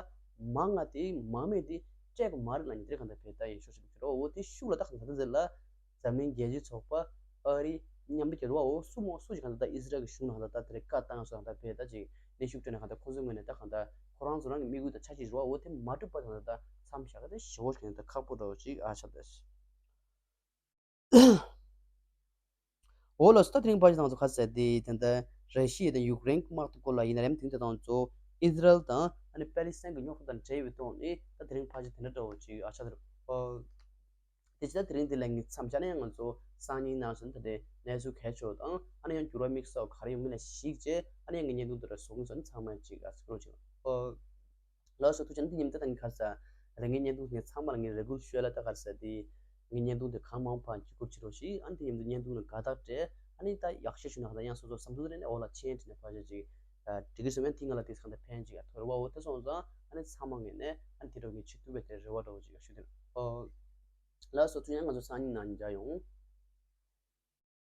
མང་ང་དེ་མང་མེད་དེ་སྤྲད་དགོས་མ་རེད་ལབ་ནས་དེ་གང་ལྟར་བས་ད་འོས་ཤོག་ཞིག་བླུགས་ཟེར་བའོ་དེ་ཤུགས་ལ་ད་གང་ལྟར་ཟེར་ལ། འཛམ་གླིང་རྒྱལ་སྤྱིའི་ཚོགས་པ་ཨ་རི་མཉམ་འབྲེལ་རྒྱལ་ཚོགས་པའོ་སུ་མོ་སུ་ཞིག་གང་ལྟར་ད་ཨི་ཟི་རལ་གྱི་གཞུང་ལ་གང་ལྟར་ད་དེ་རེད་བཀའ་བཏང་སོགས་གང་ལྟར་བས་ད་ཅིག་གནོན་ཤུགས་སྤྲད་ནས་གང་ལྟར་ཁོང་ཚོའི་ངོས་ནས་ད་གང་ལྟར་ཁོ་རང་ཚོ་རང་གི་དམིགས་ཡུལ་དང་འཆར་གཞི་རེད་བའོ་དེ་མ་འགྲུབ་པ་གང་ལྟར་ད་མཚམས་བཞག་གི་དེ་ཞེ་བོ་ཞིག་གང་ལྟར་ཁག་པོ་འདྲ་བོ་ཅིག་ཨ་ཆགས་ད། འོ་ལགས་སོ། ད་དེ་རིང་ཕལ་ཆེར་ང་ཚོ་ག་རེ་ཟེར་དེ་ད་ལྟ་ར་ཤི་ཡ་དང་ཡུཀ་རེན་གྱི་དམག་དེ་སྐོར་ལ་ཡིན་ན་རེམ་དེང་དེ་དང་གཙོ་ཨི་ཟི་རལ་དང་ཨ་ནི་པེ་ལི་སི་ཐན་གྱི་རྙོག་དྲ་དང་འབྲེལ་བའི་ཐོག་ནས་ད་དེ་རིང་ཕལ་ཆེར་དེ་འདྲ་འདྲ་བོ་ཅིག་ཨ་ཆགས་ད། དེ་ཕྱི་ད་དེ་རིང་འདི་ལ་ངས་མཚམས་བཞག་ན་ཡང་ང་ཚོ་སང་ཉིན་གནངས་ཚེ་ད་ལྟའི་གནས་ཚུལ་གལ་ཆེ་བ་དང་ཨ་ནི་ཡང་འགྱུར་བ་དམིགས་བསལ་ག་རེ་ཡོང་མིན་ལ་གཞིགས་བྱས་ཨ་ནི་ཡང་ངའི་བརྙན་ཐུང་འདི་ར་བཟོ་གི་ཚོ་ནི་ཚང་མ་ཅིག་ཨ་སྐུ་རོགས་བྱེད། ལགས་སོ་ཐུགས་རྗེ་ཆེ། འདི་ཉིན་ད་ལྟ་ངས་ག་རེ་ཟེར་ད་ལྟ་ངའི་བརྙན་ཐུང་ངས་ཚང་མ་ལ་ངས་རེ་སྐུལ་ཞུ་ཡ་ལ་ད་ག་རེ་ཟེར་དེ་ངའི་བརྙན་ཐུང་དེ་གང་མང་ཕར་བརྒྱུད་སྐུར་བྱེད་རོགས་ཞེས་ཨ་ནི་དེ་ཉིན་དུ་བརྙན་ཐུང་ལ་དགའ་རྟགས་སྤྲད་ཨ་ནི་ད་ཡག་ཤོས་ཞུ་ན་ག་ད་ཡང་སོ་སོ་བསམ་ཚུལ་རེ་ནས་འོག་ལ་མཆན་བྲིས་ནས་ཕར་ཞོག་ཅིག་འགྲིག་གི་སོང་ན་དེ་ང་ལ་དེ་གང་ལྟར་ཕན་ཅིག་ཡ་ཐོར་བ་འོ་དེ་སོང་ཙང་ཨ་ནི་ཚང་མ་ངས་ནས་ཨ་ནི་དེ་རོགས་ངས་བྱེད་ཐུབ་པའི་དེ་རེ་བ་འདྲ་བོ་ཅིག་ཡ་ཞུ་དེ་ཨོ། ལགས་སོ་ཐུགས་རྗེ་ཆེ། ང་ཚོ་སང་ཉིན་ནང་མཇལ་ཡོང་།